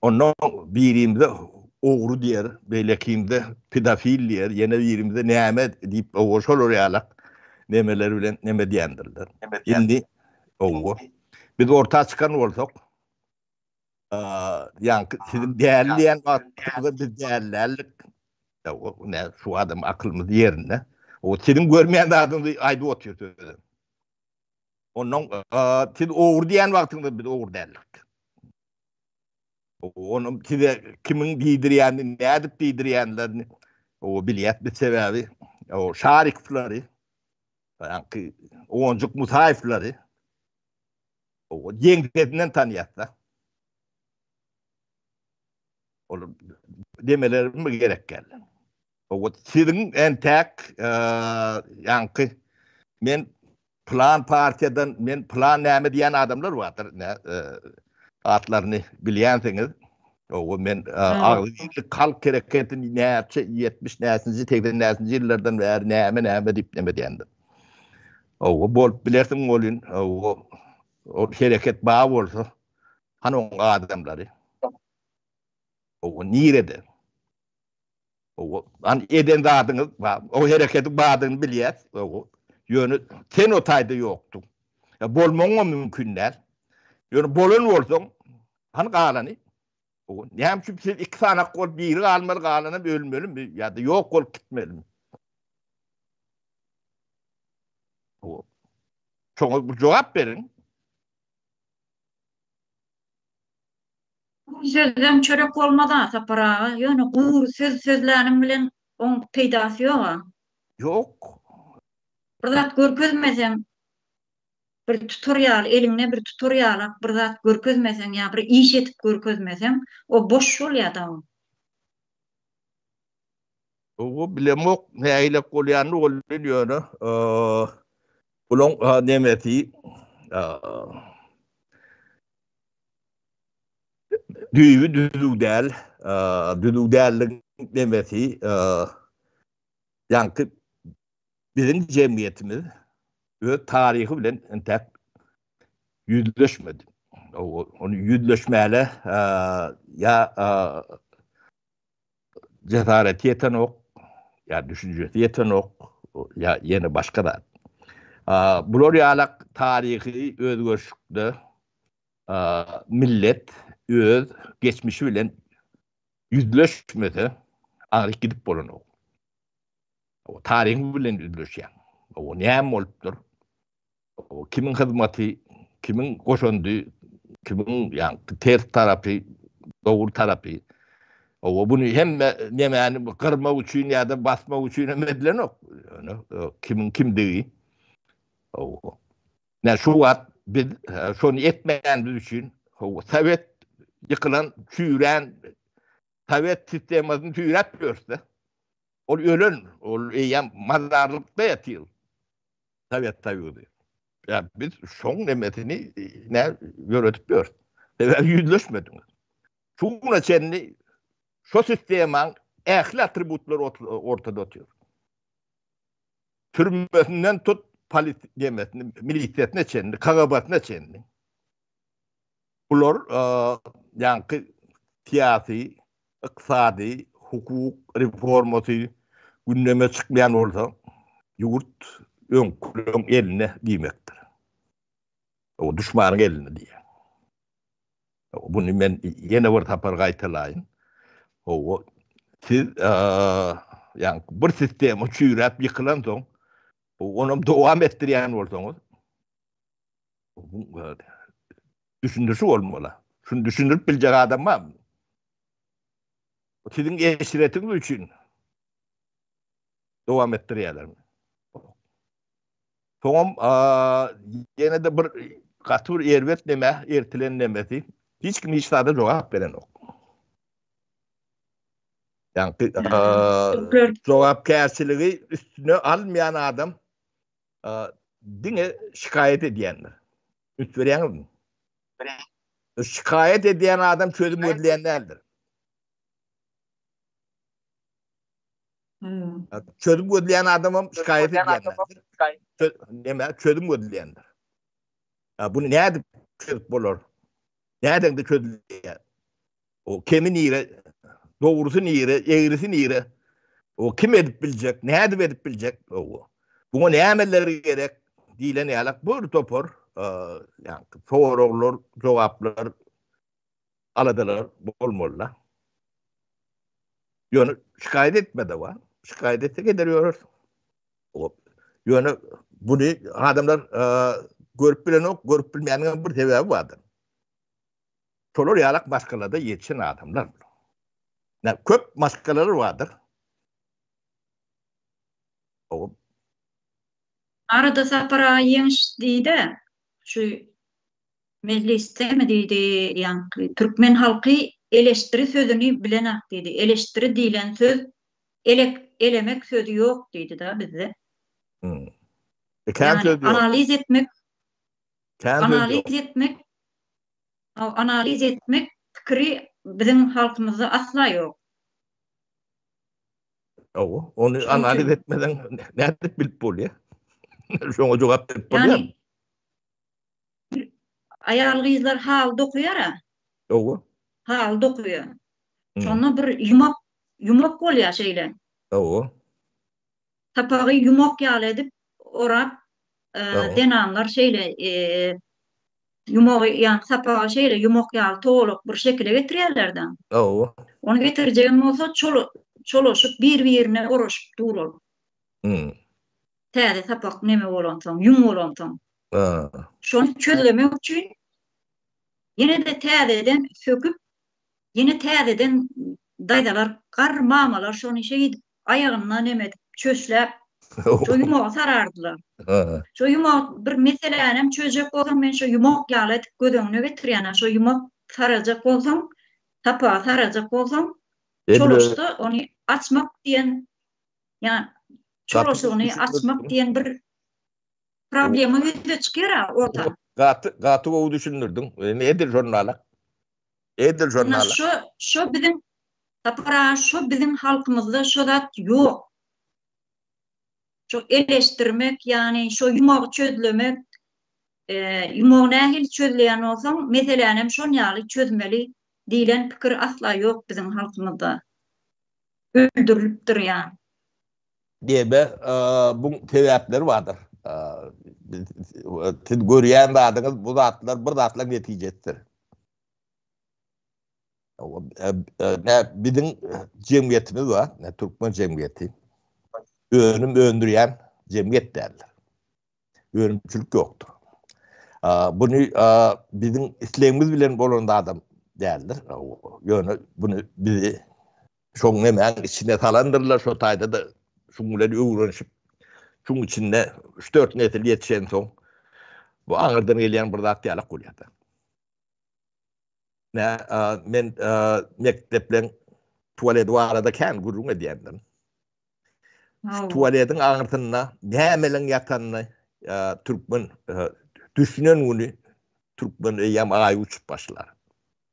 Onda birimize ogry diýer, beýlekimize pedofil diýer, ýene birimize näme diýip o şolar ýalak nemeler bilen neme diýendirler. Indi owo biz orta çykan bolsak Ýaňky siziň däli diýen wagtyňyzda biz däli däldik. Ne şu adam akylymyz ýerinde. O siziň görmeýän zadyňyzy aýdyp otyr özem. Ondan siz ogry diýen wagtyňyzda biz ogry däldik. Onuň size kimiň diýdirýänini, nädip diýdirýänlerini o bilýäs biz sebäbi o Şarikowlary, ýaňky Onjuk Musaýewleri O ýeňsesinden tanýas-da. Ol demelerimi gerek geldi. O siziň entäk ýaňky men plan partiýadan men plan näme diýen adamlar bardyr. Ne atlaryny bilýänsiňiz. O men agzybirlik halk hereketini näçe 70 näçinji 80 näçinji ýyllardan bäri näme näme diýip näme diýendir. Hawa, bolup bilersiň welin, hawa, ol hereket bar bolsa, hany oň adamlary? Hawa, nirede? Hawa, hany eden zadyňyz bar, o hereketiň bardygyny bilýäs, hawa, ýöne sen o taýda ýokduň. Ýa bolmagyňam mümkin däl. Ýöne bolan bolsaň, hany galany? Hawa, näme üçin siz iki sanak bolup biri galmaly, galanam ölmelimi ýa-da ýok bolup gitmelimi? Şoňa bir jogap beriň.
Gury sözden çörek bolmaz-a Sapar aga, ýöne gury söz sözläniň bilen oň peýdasy ýog-a.
Ýok.
Bir zat görkezmeseň, bir tutar ýaly, eliňde bir tutar ýalak bir zat görkezmeseň ýa bir iş edip görkezmeseň, o boş bolýa-da o.
Owo bilemok nähilek bolýanyny welin ýöne bulaň nemesi düýbi düzüw däl, düzüw dälligiň nemesi ýaňky biziň jemgyýetimiz öz taryhy bilen entäk ýüzleşmedi. Ony ýüzleşmäle ýa Jesareti ýetenok, ýa düşünjesi ýetenok, ýa ýene başga zat. Bular ýalak taryhy özgerişlikde millet öz geçmişi bilen ýüzleşmese, aňryk gidip bolanok. Taryhy bilen ýüzleşýäň. O näme bolupdyr? O kimiň hyzmaty, kimiň goşandy, kimiň ýa ters tarapy, dogry tarapy. O buny hemme nemäni gyrmak üçin ýa-da basmak üçin hem edilenok. Ýöne kimiň kimdigi. O Ne şu wagt biz şony etmeýänimiz üçin, sowet ýykylan, çüýrän sowet sistemasyny süýräp ýörüs-de. Ol ölen, ol eýýäm mazarlykda ýatyr. Sowet Soýuzy. Ýa biz şoň nemesini ne ýöredip ýörüs. Sebäbi ýüzleşmediňiz. Şu güne çenli şo sistemaň ähli atributlary ortada otyr. Türmesinden tut polis nemesini, milisiýasyna çenli, KGB-sine çenli. Bular ýaňky syýasy, ykdysady, hukuk reformasy gündeme çykmaýan bolsa, ýurt öňküleriň elinde diýmekdir. O duşmanyň elinde diýýär. Buny men ýene bir sapar gaýtalaýyn. Hawa, siz ýaňky bir sistema çüýräp ýykylansoň, onam dowam etdirýän bolsaňyz, düşündirişi bolmaly. Şuny düşündirip biljek adam barmy? Siziň eşretiňiz üçin dowam etdirýärlermi? Soňam ýene-de bir gaty bir erbet neme, ertilen nemesi. Hiç kim hiç zada jogap berenok. Ýagny jogapkärçiligi üstüne almaýan adam diňe şikaýat edýändir. Üns berýäňizmi? Şikaýat edýän adam çözüm gözleýän däldir. Çözüm gözleýän adamam şikaýat edýändir. Näme çözüm gözleýändir. Bunu nädip çözüp bolar? Nädeňde çözülýär? O kemi nire, dogrusy nire, egrisi nire? O kim edip biljek, nädip edip biljek? O. Buňa nämeler gerek diýlen ýalak bir topar, ýa soraglar, jogaplar, aladalar bolmaly. Ýöne şikaýat etme-de bar. Şikaýat etse gider ýörersiň. O ýöne buny adamlar görüp bilenok, görüp bilmeýäniň bir sebäbi bardyr. Şolar ýalak maşgalada ýetişen adamlar. Nä köp maşgalalar bardyr.
O Arada Sapar aga ýeňiş diýdä, şu mejlisdemi diýdi, ýaňky türkmen halky eleşdiri sözüni bilenak diýdi. Eleşdiri diýlen söz elek elemek sözi ýok diýdi-da bizde.
Hmm. E, kän söz
ýok. Analiz etmek Kän söz Analiz etmek analiz etmek pikiri biziň halkymyzda asla ýok.
Hawa, ony analiz etmeden nädip bilip bolýar? Şoňa jogap berip bolýarmy?
Aýal gyzlar haly dokaýar-a.
Hawa.
Haly dokaýar. Şonda bir ýumak, ýumak bolýar şeýle.
Hawa.
Sapagy ýumak ýaly edip orap, zenanlar şeýle ýumagy, ýagny sapagy şeýle ýumak ýaly togalak bir şekile getirýärler-de.
Hawa.
Ony getirjegem bolsa çolaşyp bir-birine oraşyp dur ol. Täze sapak neme bolansoň, ýüň bolansoň. Şony çözlemek üçin ýene-de täzeden söküp, ýene täzeden daýzalar, garry mamalar şony şeýdip aýagyndan neme edip, çöşläp, şo ýumagy sarardylar. Şo ýumak bir meselänem çözjek bolsaň, men şo ýumak ýaly edip göz öňüne getirýän, şo ýumak sarajak bolsaň, sapagy sarajak bolsaň, çolaşda ony açmak diýen, ýa çolaşygyny açmak diýen bir problema ýüze çykýar orta.
Gaty, gaty gowy düşündirdiň. Edil şonalak. Edil şonalak.
Şo, şo biziň Sapar aga şo biziň halkymyzda şo zat ýok. Şo eleşdirmek ýagny şo ýumagy çözlemek ýumagy nähili çözleýän bolsaň meselänem şon ýaly çözmeli diýlen pikir asla ýok biziň halkymyzda. Öldürilipdir ýa.
Diýme buň sebäpleri bardyr. Siz görýän zadyňyz bu zatlar bir zatlaryň netijesidir. Nä biziň jemgyýetimiz bar, nä türkmen jemgyýeti. Önüm öndürýän. jemgyýet däldir. Önümçilik ýokdur. Buny biziň islegimiz bilen bolan zadam däldir. Ýöne buny bizi şoň nemäň içine salandyrlar, şo taýda-da şuň bilen öwrenişip, şuň içinde üç-dört nesil ýetişensoň, bu aňyrdan gelýän bir zat ýalak bolýar-da. Nä, men mekdepleň tualeti barada kän gürrüň edýändim. Şu tualetiň aňyrsynda nämeleň ýatanyny türkmen düşünen güni türkmen eýýäm aýy uçup başlar.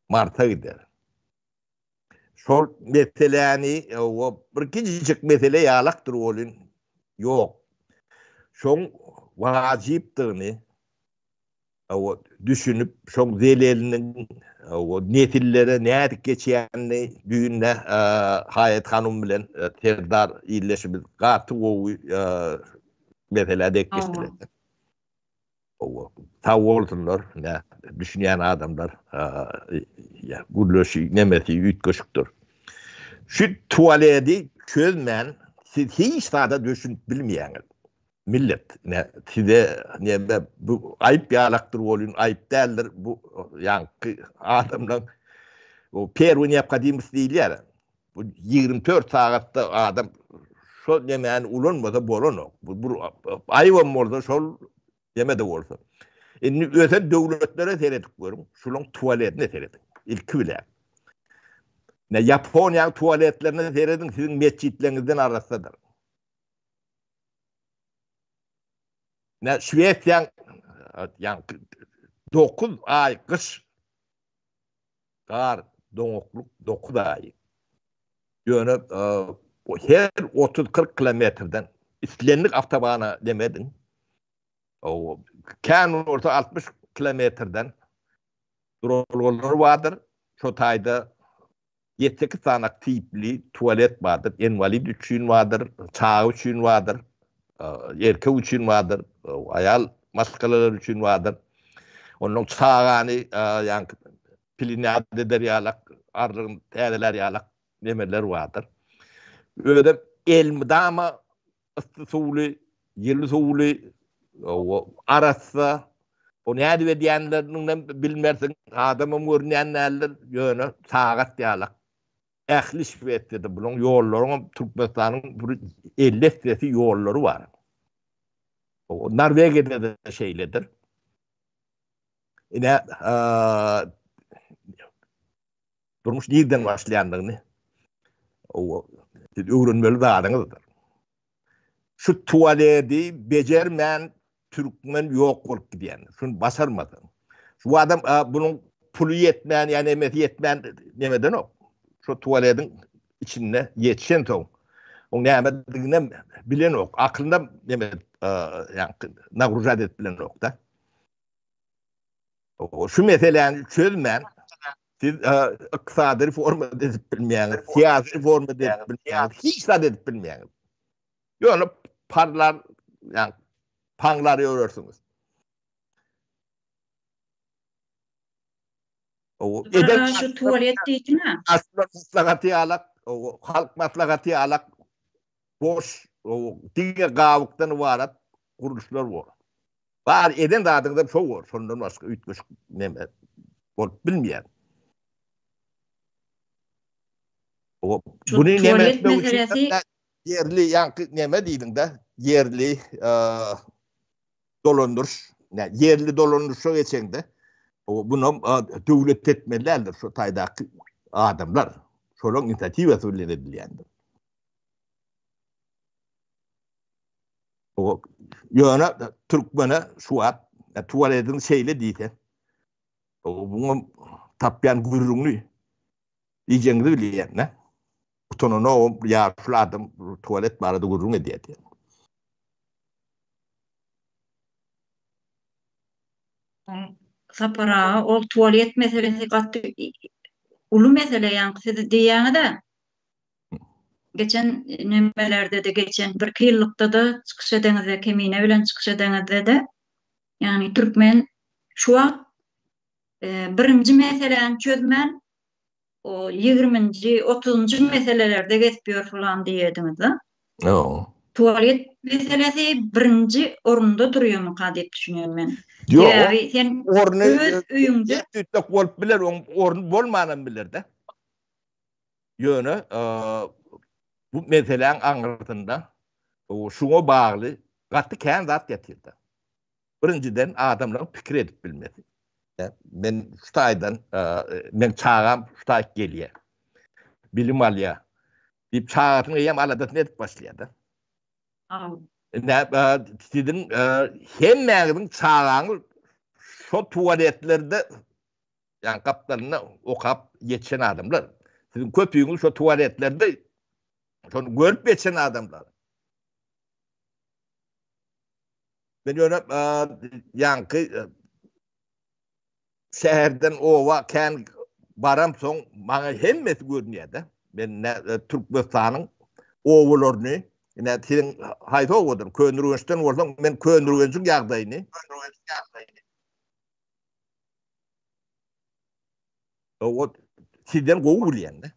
Marsa gider. Şol meseläni bir kiçijik mesele ýalakdyr welin, ýok. Şoň wajypdygyny Hawa, düşünip, şoň zeleliniň hawa, nesillere nädip geçýänini düýn-de Haýat hanum bilen Serdar ildeşimiz gaty gowy meselä dek geçdiler. Hawa, sag bolsunlar, ine, düşünýän adamlar, gürleşi, nemesi üýtgeşikdir. Şu tualedi çözmän siz hiç zada düşünip bilmeýäňiz. Millet, ine, size neme, bu aýyp ýalakdyr welin, aýyp däldir, bu ýaňky adamlaň o perwy neobhodimost diýilýär. Bu 24 sagatda adam şol nemäni ulanmasa bolanok. Bu bir aýybam bolsa şol neme-de bolsa. Indi ösen döwletlere seredip görüň, şulaň tualetine serediň ilki bilen. Ine Ýaponiýanyň tualetlerine serediň, siziň metjitleriňizden arassadyr. Ne Şwesiýaň ýa 9 aý gyş gar doňaklyk 9 aý. Ýöne her 30-40 kilometrden islendik awtobana demediň. O kän bolsa 60 kilometrden duralgalar bardyr. Şo taýda Ýedi-sekiz sany tipli tualet bardyr, inwalid üçin bardyr, çaga üçin bardyr, erkek üçin bardyr, aýal maşgalalar üçin bardyr. Ondan çagany ýaňky pilinýat eder ýalak, arlygyny täzelär ýalak nemeler bardyr. Özem elmydama yssy suwly, ýyly suwly, arassa. O nädip edýänleriniňem bilmersiň, adamam görünýän däldir, ýöne sagat ýalak. Ähli Şwesiýada bulaň ýollaryňam Türkmenistanyň bir 50 essesi ýollary bar. Norwegiýada-da şeýledir. Ine, Durmuş nirden başlaýandygyny siz öwrenmeli zadyňyzdyr. Şu tualedi bejermän türkmen ýok bolup gidýändir. Şuny başarmasaň. Şu adam bunuň puly ýetmän ýa nemesi ýetmän nemedenok. Şu tualediň içinde ýetişensoň oň nämediginem bilenok. Aklynam neme ýa nagrujat edip bilenok-da. Şu meseläni çözmän siz ykdysady reforma edip bilmeýäňiz, syýasy reforma edip bilmeýäňiz, hiç zat edip bilmeýäňiz. Ýöne parlar, ýa paňlar ýörersiňiz.
O eden şu tualet diýdiň-ä.
Aslynda maslahaty ýalak, halk maslahaty ýalak boş, diňe gabykdan ybarat gurluşlar bor. Bar eden zadyňyzam şo bor, şondan başga üýtgeşik neme bolup bilmeýär. O buny neme etmek üçin ýerli ýaňky neme diýdiňde, ýerli dolandyryş, ýerli dolandyryşa geçeňde, bunam döwlet etmeli däldir şu taýdaky adamlar. Şolaryň inisiatiwasy bilen edilýändir. Ýöne türkmene şu wagt tualetiň şeýle diýse, buňa tapýan gürrüňini diýjegiňizi bilýän-dä. Utananok ýaşuly adam tualet barada gürrüň edýär diýen.
Sapar aga, ol tualet meselesi gaty uly mesele ýaňky siz diýýäňiz-ä. Geçen nemelerde-de, geçen birki ýyllykda-da çykyş edeňizde, Kemine bilen çykyş edeňizde-de, ýagny türkmen şu wagt birinji meseläni çözmän, o ýigriminji, otuzynjy meselelerde gezip ýör falan diýerdiňiz-de.
Ýok.
Tualet meselesi birinji orunda durýarmyka diýip düşünýän men.
Ýok.
Sebäbi sen
Orny
öz öýüňde
üýtgek bolup biler, oň orny bolmanam biler-de. Ýöne bu meseläň aňyrsynda şuňa bagly gaty kän zat ýatyr-da. Birinjiden adamlaryň pikir edip bilmesi. Men şu taýdan meň çagam şu taýyk gelýär. Bilim alýar. Diýip çagasynyň eýýäm aladasyny edip başlaýar-da. Indi siziň hemmäňiziň çagaňyz şo tualetlerde ýa gapdalynda okap ýetişen adamlar. Siziň köpüňiz şo tualetlerde şony görüp ýetişen adamlar. Men ýöne ýaňky şäherden oba kän baramsoň maňa hemmesi görünýär-de. Men Türkmenistanyň obalaryny, ine siziň haýsy obadan, Köneürgençden bolsaň, men Köneürgenjiň ýagdaýyny Owa, sizden gowy bilýän-de.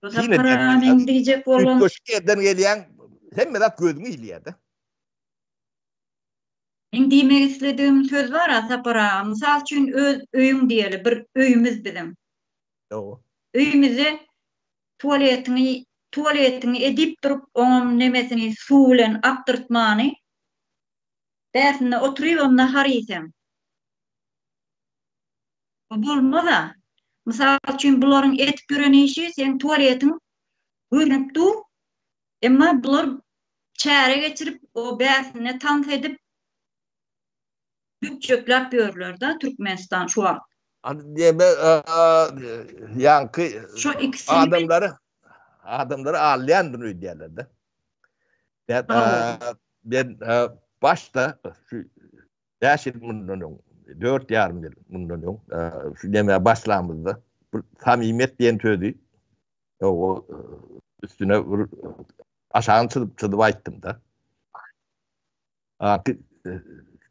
Sapar meň diýjek bolan.
Üýtgeşik ýerden gelýäň, hemme zat gözüňe ilýär-de.
Meň diýmek isledigim söz bar-a Sapar aga, mysal üçin öz öýüň diýeli, bir öýümiz biziň.
Hawa.
Öýümizde tualetiňi, tualetiňi edip durup, oňam nemesini suw bilen akdyrtmany, bärsinde oturybam nahar iýseň. Bu bolmaz-a. Mysal üçin, bularyň edip ýören işi seň tualetiň görnüp dur, emma bular çäre geçirip, o bäsinde tans edip, bökjekläp ýörler-de Türkmenistan şu wagt.
Diýme, ýaňky
Şo ikisini
adamlary adamlary alýandyr öýdýärler-de. Men başda şu Bäş ýyl mundan öň, dört ýarym ýyl mundan öň şu nämä başlamyzda bir samimiýet diýen sözi o üstüne bir aşagyny çyzyp çyzyp aýtdym-da.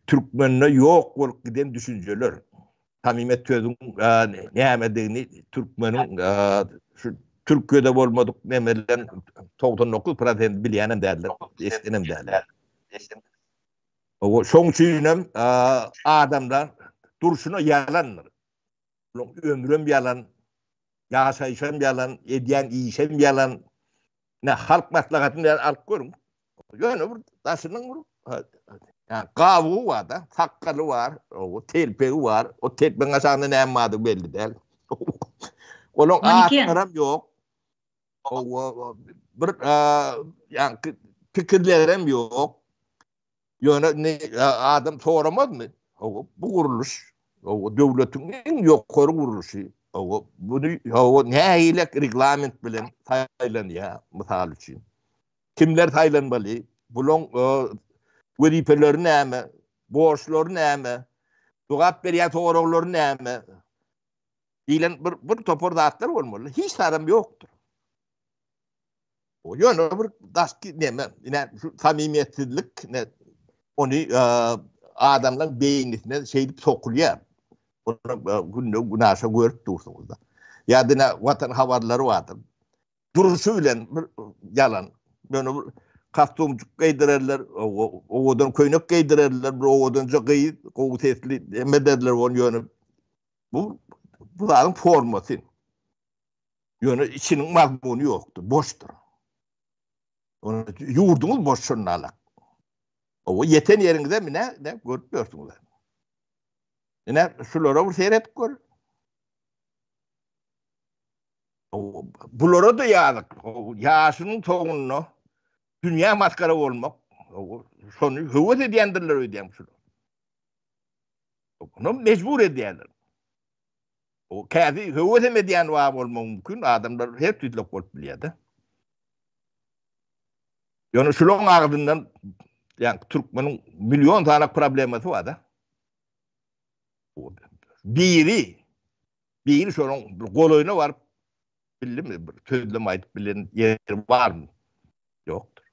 Türkmende ýok bolup giden düşünjeler. Samimiýet sözüň nämedigini türkmeniň şu Türkiýede bolmadyk nemeleň 99 prosenti bilýänem däldir, eşidenem däldir. Şoň üçinem adamlar durşuna ýalandyr. Olaryň ömrem ýalan, ýaşaýşam ýalan, edýän işem ýalan. Ine, Halk Maslahatyny bäri alyp görüň. Ýöne bir daşynyň bir gabygy bar-da, sakgaly bar, telpegi bar. O telpegiň aşagynda näme bardygy belli däl. Olaryň atlaram ýok. Bir ýaňky pikirlerem ýok. Ýöne indi adam soramazmy? Hawa, bu gurluş, hawa, döwletiň iň ýokary gurluşy. Hawa, buny hawa nähili reglament bilen saýlanýar, mysal üçin. Kimler saýlanmaly? Bulaň wezipeleri näme? Borçlary näme? Jogap berýän soraglary näme? Diýlen bir bir topar zatlar bolmaly. Hiç zadam ýokdur. Ýöne bir daşky neme, ine şu samimiýetsizlik ne ony adamlaryň beýnisine şeýdip sokulýar. Ony günde günaşa görüp dursuňyz-da. Ýa-da ine Watan habarlary bardyr. Duruşy bilen bir ýalan. Ýöne bir kostumjyk geýdirerler, owadan köýnek geýdirerler, bir owadanja gyz, gowy sesli hemme ederler ony ýöne bu bu zadyň formasy. Ýöne içiniň mazmuny ýokdur, boşdur. Ony ýurduňyz boş şonda alak. Owa ýeten ýeriňize mine ne görüp ýörsüňiz. Ine şulara bir seret gör. Bulara da ýazyk. Ýaşynyň soňunda dünýä maskara bolmak. Şony höwes edýändirler öýdýän şular. Onu mejbur edýärler. O käsi höwes hem edýän bar bolmagy mümkin, adamlar her tüýtlek bolup bilýär-de. Ýöne şularyň agzyndan ýa türkmeniň million sany problemasy bar-da. Biri biri şonuň bir golaýyna baryp bildimi bir sözlem aýdyp bilen ýeri barmy? Ýokdur.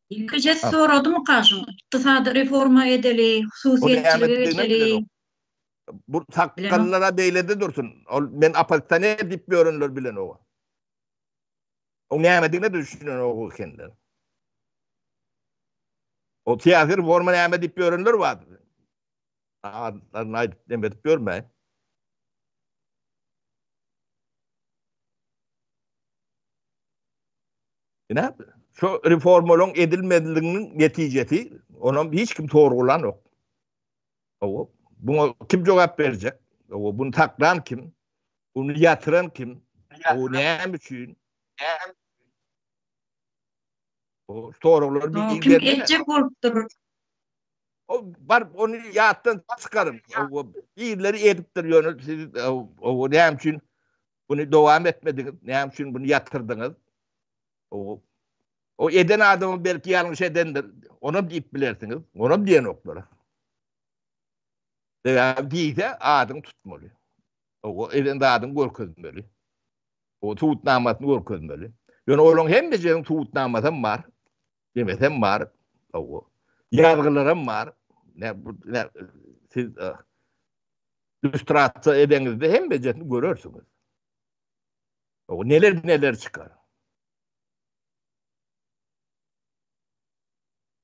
Ýekeje soradymyka şuň? Ykdysady reforma edeli, hususyýetçilige geçeli.
Bu sakgallara beýlede dursun. Ol men oppozisioner diýip ýörenler bilenok. O nämedigine düşünenok ekenler. O syýasy reforma näme diýip ýörenler bar. Adlaryny aýdyp neme edip ýörmäýin. Ine, şu reformalaryň edilmezliginiň netijesi, onam hiç kim sorgulanok. Owa, buňa kim jogap berjek? Owa, bunu saklan kim? Bunu ýatyran kim? O näme üçin? O soraglar
bir kim etjek bolupdyr?
O bar ony ýatdan çykaryň. O birleri edipdir ýöne siz o näme üçin bunu dowam etmediňiz? Näme üçin bunu ýatyrdyňyz? O o eden adamyň belki ýalňyş edendir. Onam diýip bilersiňiz. Onam diýenoklar. Sebäbi diýse adyň tutmaly. O eden zadyň görkezmeli. O subutnamasyny görkezmeli. Ýöne olaryň hemmesiniň subutnamasam bar. Demesem bar. O ýazgylaram bar. Ne bu ne siz lýustrasiýa edeňizde hemmejesini görersiňiz. O neler neler çykar.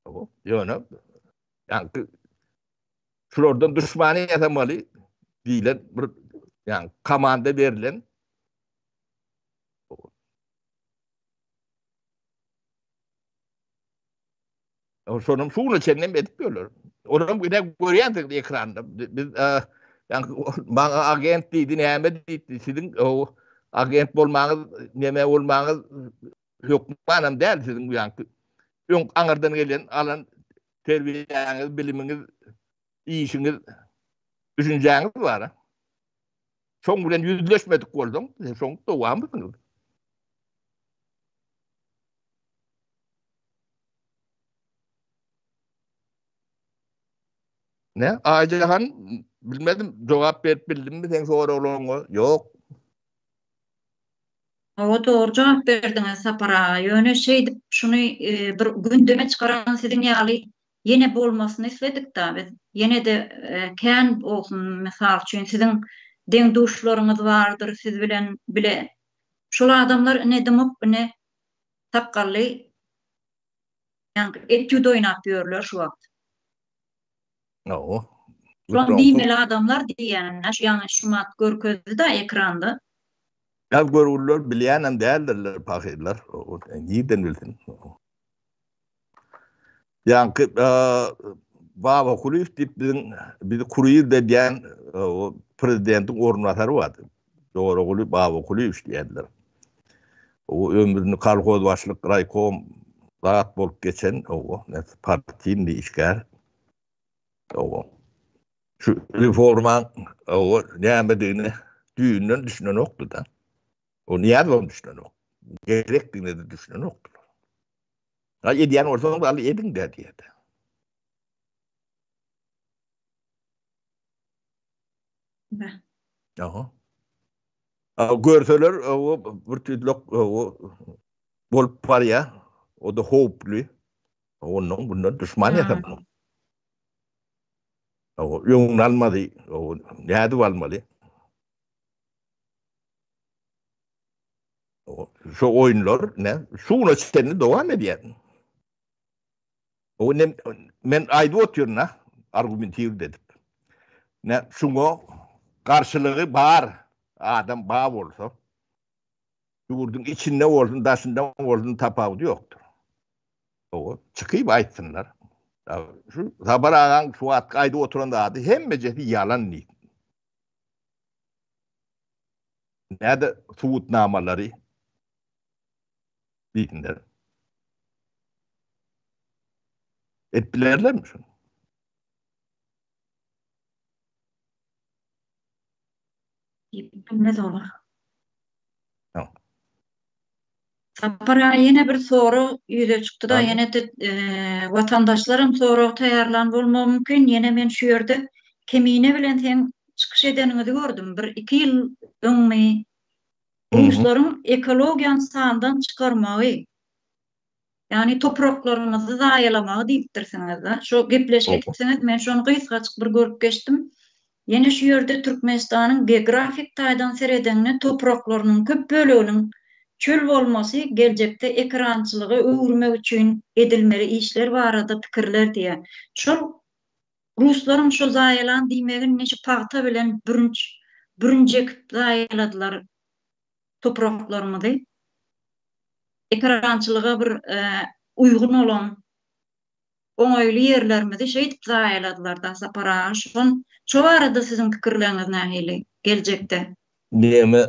O ýöne ýaňky şulardan duşmany ýasamaly diýlen bir ýaňky komanda berlen Şonam şu güne çenli edip ýörler. Onam ine görýänsiňiz ekranda. Biz ýaňky maňa agent diýdi, näme diýdi, siziň o agent bolmaňyz, näme bolmaňyz hökmanam däl siziň ýaňky öň aňyrdan gelen alan terbiýäňiz, bilimiňiz, işiňiz, düşünjäňiz bar. Şoň bilen ýüzleşmedik bolsaň, sen şoň dowamysyň. Ne? Aýjahan, bilmedim, jogap berip bildimmi seň soraglaryňa? Ýok.
Hawa dogry jogap berdiňiz Sapar aga, ýöne şeýdip şuny bir gündeme çykaran siziň ýaly ýene bolmasyny isledikda biz, ýene-de kän bolsun mysal üçin siziň deň duşlaryňyz bardyr siz bilen bile şol adamlar ine dymyp ine sakgally ýaňky etýud oýnap ýörler şu wagt.
Hawa.
Şoň diýmeli adamlar diýýän şu ýaňy şumat görkezdi-da ekranda.
Ýa görgüliler bilýänem däldirler pahyrlar. Nirden bilsin. Ýaňky Baba Kulyýew diýip biziň bizi kurir edýän o prezidentiň orunbasary bardy. Joraguly Baba Kulyýew diýýärdiler. O ömrüni kolhoz başlyk, raýkom zat bolup geçen o partiýny işgär. O şu reformaň o nämedigini düýbünden düşünenokdy-da. O Nyýazowam düşünenok. Gerekdigine-de düşünenokdylar. Ha edýän bolsaňyz aly ediň-dä diýýär. Aha. A görseler o bir tüýdlek o bolup barýar. O da howply. Ondan bundan düşman ýasamak. O öňüni almaly, o nädip almaly? Şu oýunlar ne şu güne çenli dowam edýär. O ne men aýdyp otyryn ha, argumentir edip. Ne şuňa garşylygy bar adam bar bolsa, ýurduň içinde bolsun, daşynda bolsun tapawudy ýokdur. O çykyp aýtsynlar. Şu Sapar agaň şu wagtky aýdyp oturan zady hemmejesi ýalan diýip. Näde subutnamalary diýsinler. Edip bilerlermi şuny?
Diýip bilmez olar. Sapar aga ýene bir sorag ýüze çykdy-da, ýene-de watandaşlaram sorag taýýarlan bolmagy mümkin. Ýene men şu ýerde Kemine bilen seň çykyş edeniňizi gördüm. Bir iki ýyl öňmi? Ruslaryň ekologiýany sandan çykarmagy, ýagny topraklarymyzy zaýalamagy diýipdirsiňiz-de. Şo gepleşik edipsiňiz, men şony gysgajyk bir görüp geçdim. Ýene şu ýerde Türkmenistanyň geografik taýdan seredeňde topraklarynyň köp böleginiň çöl bolmasy geljekde ekerançylyga öwürmek üçin edilmeli işler barada pikirler diýýär. Şol ruslaryň şo zaýalan diýmegi indi şu pagta bilen bürünç bürünç ekip zaýaladylar topraklarymyzy. Ekerançylyga bir uýgun bolan oňaýly ýerlerimizi şeýdip zaýaladylar-da Sapar aga şon şo barada siziň pikirleriňiz nähili geljekde?
Neme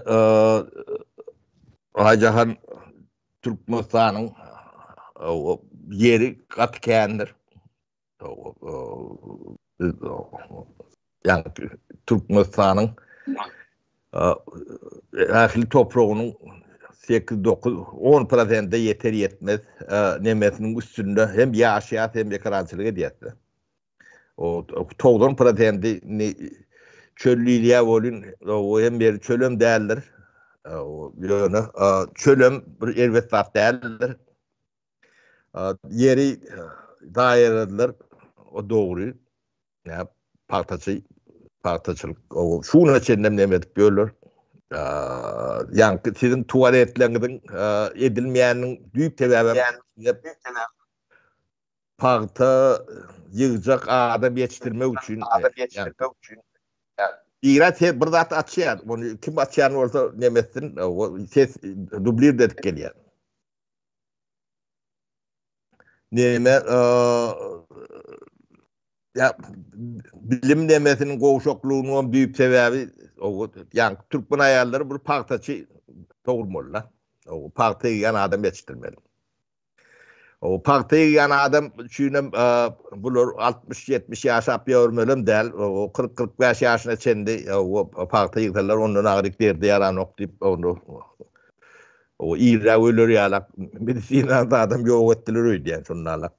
Aýjahan Türkmenistanyň ýeri gaty kändir. Ýagny Türkmenistanyň ähli topragynyň 8, 9, 10 prosente ýeter ýetmez nemesiniň üstünde hem ýaşaýas hem ekerançylyk edýäs. O 90 prosenti çöl diýilýär welin, o hem ýeri çölem däldir. Ýöne çölem bir erbet zat däldir. Ýeri daýaradylar, o dogry. Ýa pagtaçy, pagtaçylyk, o şu güne çenlem näme edip ýörler. Ýaňky siziň tualetleriňiziň edilmeýäniniň düýp sebäbi pagta ýygjak adam ýetişdirmek üçin. Adam ýetişdirmek üçin. Ira ses bir zat açýar. Ony kim açýan bolsa neme etsin, ses dublir edip gelýär. Neme ýa bilim nemesiniň gowşaklygynyň hem düýp sebäbi o ýa türkmen aýallary bir pagtaçy dogurmaly-da. O pagta ýygýan adam ýetişdirmeli. O pagta ýygýan adam üçin hem bular 60-70 ýaşap ýörmelem däl. O 40-45 ýaşyna çenli o pagta ýygsalar ondan agyryk derde ýaranok diýip onu O irräk öler ýalak medisinany adam ýok etdiler öýdýän şonda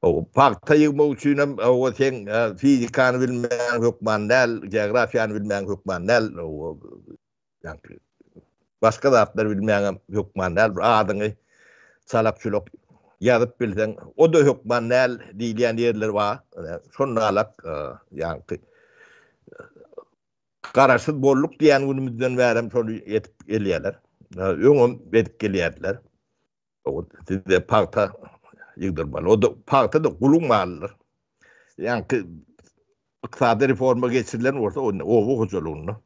O pagta ýygmak üçin hem o sen fizikany bilmeýän hökman däl, geografiýany bilmeýän hökman däl. O ýa başga zatlar bilmeýän hem hökman däl. Bir adyňy çalak-çulak ýazyp bilseň, o-da hökman däl diýilýän ýerler bar. Şonda alak ýaňky Garaşsyz bolduk diýen günümizden bärem şony edip gelýärler. Öňem edip gelýärdiler. Sizde pagta ýygdyrmaly. O-da pagta-da guluň malydyr. Ýaňky ykdysady reforma geçirilen bolsa, onda oba hojalygynda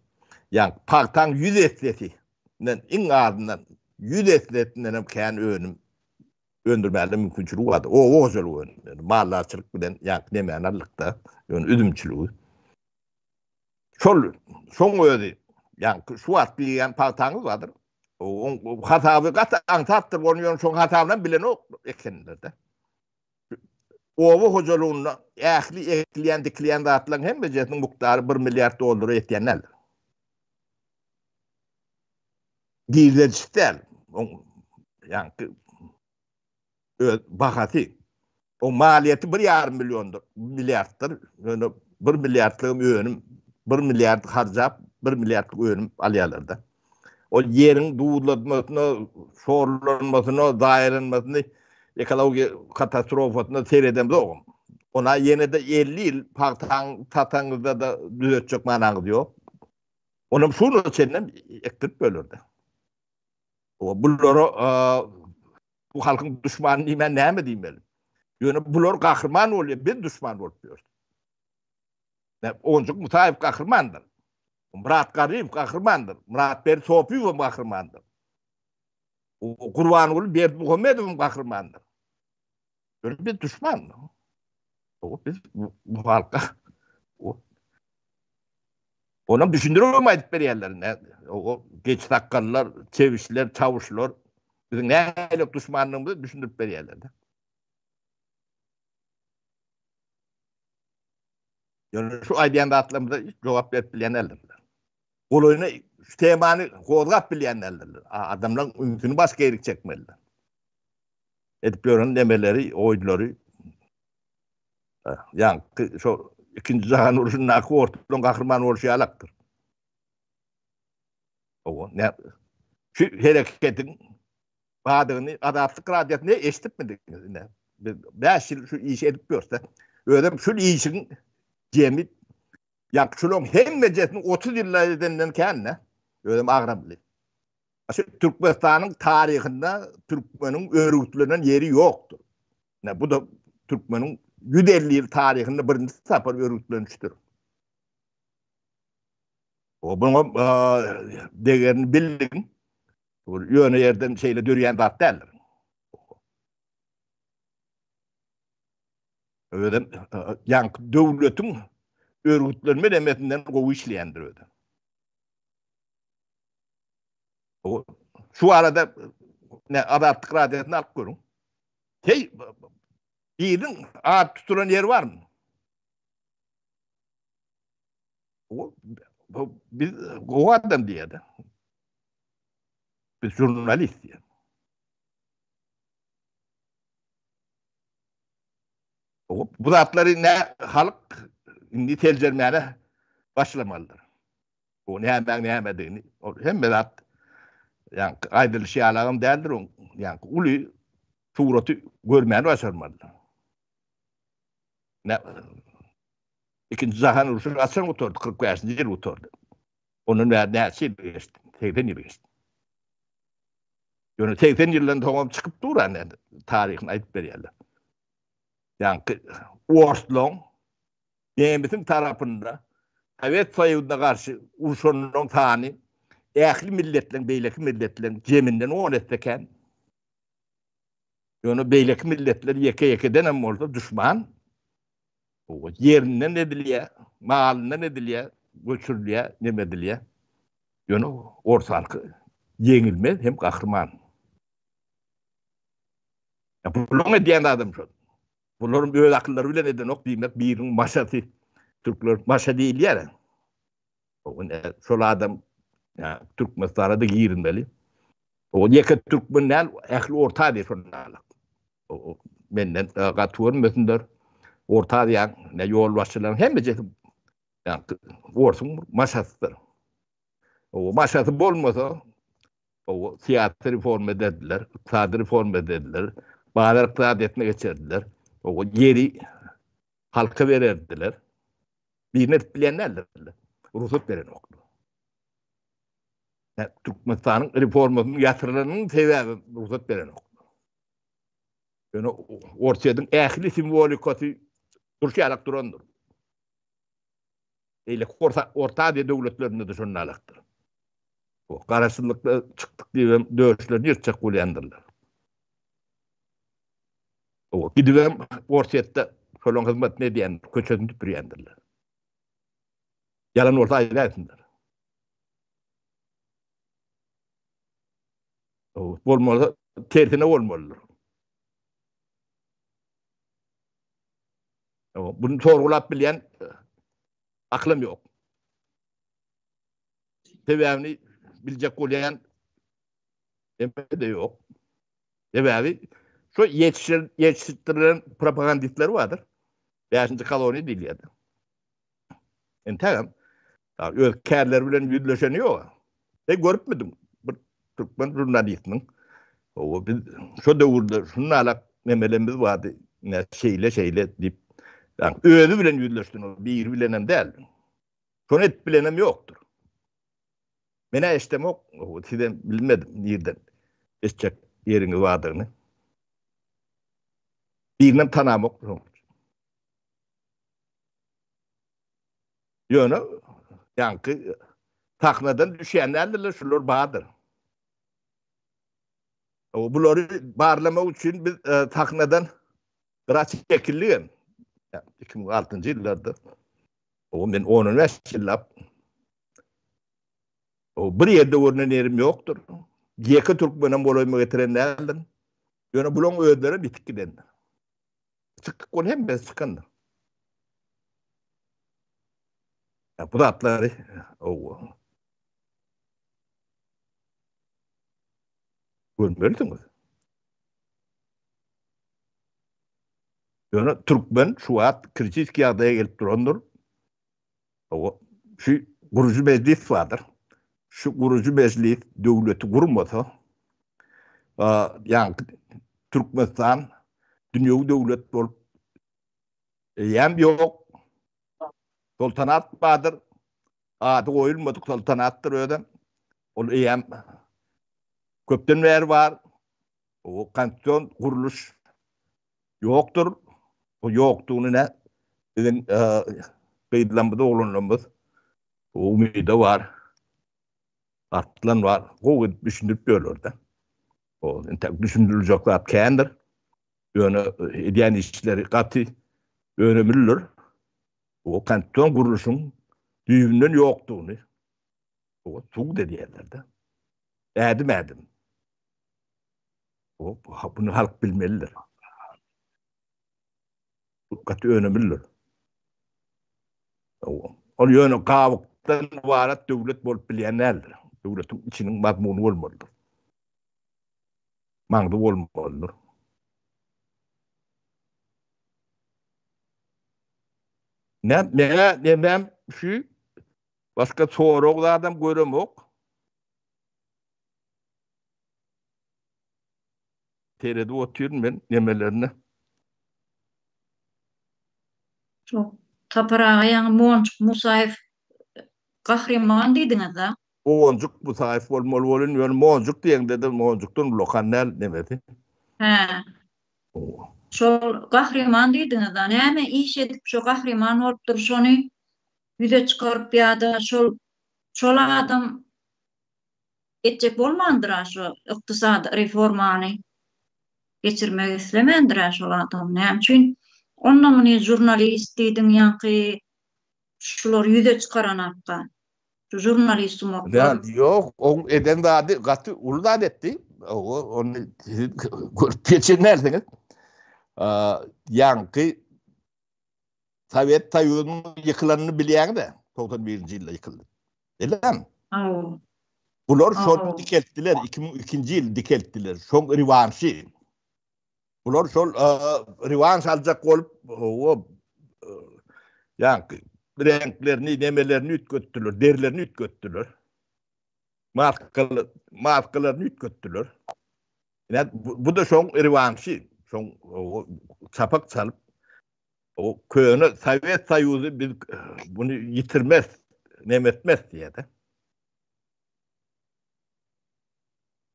ýaňky pagtaň 100 essesi iň azyndan 100 essesinden hem kän önüm öndürmäge mümkinçiligi bardy. Oba hojalygy önümleri, maldarçylyk bilen ýaňky nemäni aldyk-da, ýöne üzümçiligi. Şol, şoň özi, ýaňky şu wagt diýýän pagtaňyz bardyr. Oň hasaby gaty aňsatdyr, ony ýöne şoň hasabynam bilenok ekenler-de. Oba hojalygynda ähli ekilýän, dikilýän zatlaryň hemmejesiniň mukdary bir milliard dollara ýetýän däldir. Girdejisi däl. Oň ýaňky öz bahasy. O maliýeti bir ýarym milliondyr, milliarddyr. Ýöne bir milliardlygam önüm, bir milliard harjap, bir milliardlyk önüm alýarlar-da. Ol ýeriň duzlanmasyna, şorlanmasyna, zaýalanmasyny, ekologiýa katastrofasyna seredemzogam. Ona ýene-de 50 ýyl pagtaň sataňyzda-da düzetjek manaňyz ýok. Onam şuna çenlem ekdirip böler-de. Bulara bu halkyň duşmany diýmän näme diýmeli? Ýöne bular gahryman bolýar, biz duşman bolup ýörüs. Onjuk Musaýew gahrymandyr. Myrat Garryýew gahrymandyr. Myratberdi Sopyýew hem gahrymandyr. Gurbanguly Berdimuhamedow hem gahrymandyr. Ýöne biz duşman. Biz bu halka Onam düşündirip aýdyp berýärler. O geç sakgallar, çewişler, çawuşlar biziň nähili duşmanlygymyzy düşündirip berýärler. Ýöne şu aýdýan zatlarymyza hiç jogap berip bilýän däldirler. Golaýyna şu temany gozgap bilýän däldirler. Adamlaryň ünsüni başga ýerik çekmeliler. Edip ýören nemeleri, oýunlary Ýaňky şo ikinji jahan urşundaky orslaryň gahryman bolşy ýalakdyr. Owa, ne şu hereketiň badygyny Azatlyk Radiosyny eşidipmidiňiz ine? Biz 5 ýyl şu işi edip ýörse, özem şu işiň jemi. Ýa şularyň hemmejesini 30 ýylda edenden kän-de, özem agramly. Şu Türkmenistanyň taryhynda türkmeniň örgütlenen ýeri ýokdur. Ine bu-da türkmeniň 150 ýyl taryhynda birinji sapar örgütlenişdir. O buňa degerini bildiň. Bu ýöne ýerden şeýle dörýän zat däldir. Özem ýaňky döwletiň örgütlenme demesinden gowy işleýändir özem. Şu arada ne Azatlyk radiosyny alyp görüň. Hey, biriniň at tutulan ýeri barmy? O, bu, biz gowy adam diýýär. Biz žurnalist diýýär. Bu zatlary ne halk indi seljermäne başlamalydyr. Bu nämäň nämedigini, ol hemme zat ýaňky aýdylyşy ýalagam däldir oň, ýaňky uly suraty görmäni başarmalydyr. Ne Ikinji jahan urşy haçan gutardy? 45-nji ýyl gutardy. Ondan bäri näçe ýyl geçdi? 80 ýyl geçdi. Ýöne 80 ýyldan soňam çykyp dur indi taryhyny aýdyp berýärler. Ýaňky orslaň nemisiň tarapynda Sowet Soýuzyna garşy urşanlaryň sany ähli milletleriň beýleki milletleriň jeminden 10 esse kän. Ýöne beýleki milletler ýeke-ýekeden hem bolsa duşman ýerinden edilýär, malyndan edilýär, göçürilýär, neme edilýär. Ýöne ors halky ýeňilmez hem gahryman. Bularyň edýän zadam şol. Bularyň öz akyllary bilen edenok diýmek biriniň maşasy. Türkler maşa diýilýär. Şol adam Türkmenistana da girilmeli. O ýeke türkmen däl, ähli Orta Aziýa şonda alak. Menden gaty görmesinler. Orta Aziýanyň ne ýolbaşçylaryň hemmejesi ýa orsuň maşasydyr. O maşasy bolmasa, o syýasy reforma ederdiler, ykdysady reforma ederdiler, bazar ykdysadyýetine geçerdiler. O ýeri halka bererdiler. Birini edip bilýän däldirler. Rugsat berenoklar. Türkmenistanyň reformasynyň ýatyrylanynyň sebäbi rugsat berenok. Ýöne Orsýetiň ähli simwolikasy durşy ýalak durandyr. Beýleki Orta, Orta Aziýa döwletlerinde-de şonda alakdyr. O garaşsyzlykda çykdyk diýibem döşlerini ýyrtjak bolýandyrlar. O gidibem Orsýetde şolaryň hyzmatyny edýän, köçesini süpürýändirler. Ýalan bolsa aýdaýsynlar. Bolmasa tersine bolmalydyr. Bunu sorgulap bilýän aklym ýok. Sebäbini biljek bolýan eme-de ýok. Sebäbi şu ýetişdirilen propagandistler bardyr. Bäşinji koloniýa diýilýär. Entägem öz kärleri bilen ýüzleşeni ýok. Sen görüpmidiň bir türkmen žurnalistiniň o biz şo döwürde şunalak memelemiz bardy, ine şeýle şeýle diýip, özi bilen ýüzleşdi, biri bilenem däl. Şony edip bilenem ýokdur. Men-ä eşdemok, sizem bilmedim nirden eşitjek ýeriňiz bardygyny. Birinem tanamok. Ýöne ýaňky sahnadan düşýän däldirler, şular bardyr. O bulary barlamak üçin biz e, sahnadan biraz çekildik hem. 2006-njy ýyllarda. O men 10-15 ýyllap o bir ýerde görnen ýerim ýokdur. Ýeke türkmenem golaýyma getiren däldim. Ýöne bularyň özleri bitip gidendir. Çykdyk bol hemmesi çykandyr. Ya bu zatlary o görmelisiňiz. Ýöne türkmen şu wagt kritik ýagdaýa gelip durandyr. O şu gurujy mejlis bardyr. Şu gurujy mejlis döwleti gurmasa, ýa Türkmenistan dünýewi döwlet bolup eýýäm ýok. Soltanat bardyr. Ady goýulmadyk soltanatdyr özem. Ol eýýäm köpden bäri bar. O konstitusion gurluş ýokdur. O ýokdugyny ne biziň gyzlarymyz, oglanlarymyz umyda bar. Arslan bar. Gowy edip düşündirip ýörler-de. O entek düşündiriljek zat kändir. Ýöne edýän işleri gaty önemlidir. O konstitusion gurluşyň düýbünden ýokdugyny o subut edýärler-de. Ädim-ädim. O bunu halk bilmelidir. Bu gaty önemlidir. Ol ýöne gabykdan ybarat döwlet bolup bilýän däldir. Döwletiň içiniň mazmuny bolmalydyr. Maňzy bolmalydyr. Näme, näme, näme şu başga sorag zadam göremok. Seredip otyryn men nemelerine.
Şo Sapar aga ýaňy Monjuk Musaýew gahryman diýdiňiz-a.
Monjuk Musaýew bolmaly bolyn, ýöne Monjuk diýeňde-de Monjukdan ulakan däl nemesi.
Hä. Şol gahryman diýdiňiz-a, näme iş edip şo gahryman bolupdyr, şony ýüze çykaryp ýa-da şol şol adam etjek bolmandyr-a şo ykdysady reformany geçirmek islemändir-ä şol adam. Näme üçin onda muny žurnalist diýdiň ýaňky şulary ýüze çykaranakka. Şu žurnalist sumaklar.
Ýok, oň eden zady gaty uly zat etdi. Ony siz görüp geçen dälsiňiz. Ýaňky Sowet Soýuzynyň ýykylanyny bilýäňiz-ä, 91-nji ýylda ýykyldy. Bilýäňmi?
Hawa.
Bular şony dikeltdiler, 2002-nji ýyl dikeltdiler. Şoň rewanşy. Bular şol rewanş aljak bolup, o ýaňky reňklerini, nemelerini üýtgetdiler, derilerini üýtgetdiler. Maskaly, maskalaryny üýtgetdiler. Ine, bu-da şoň rewanşy, şoň çapak çalyp, o köne Sowet Soýuzy biz muny ýitirmez, neme etmez diýýär-de.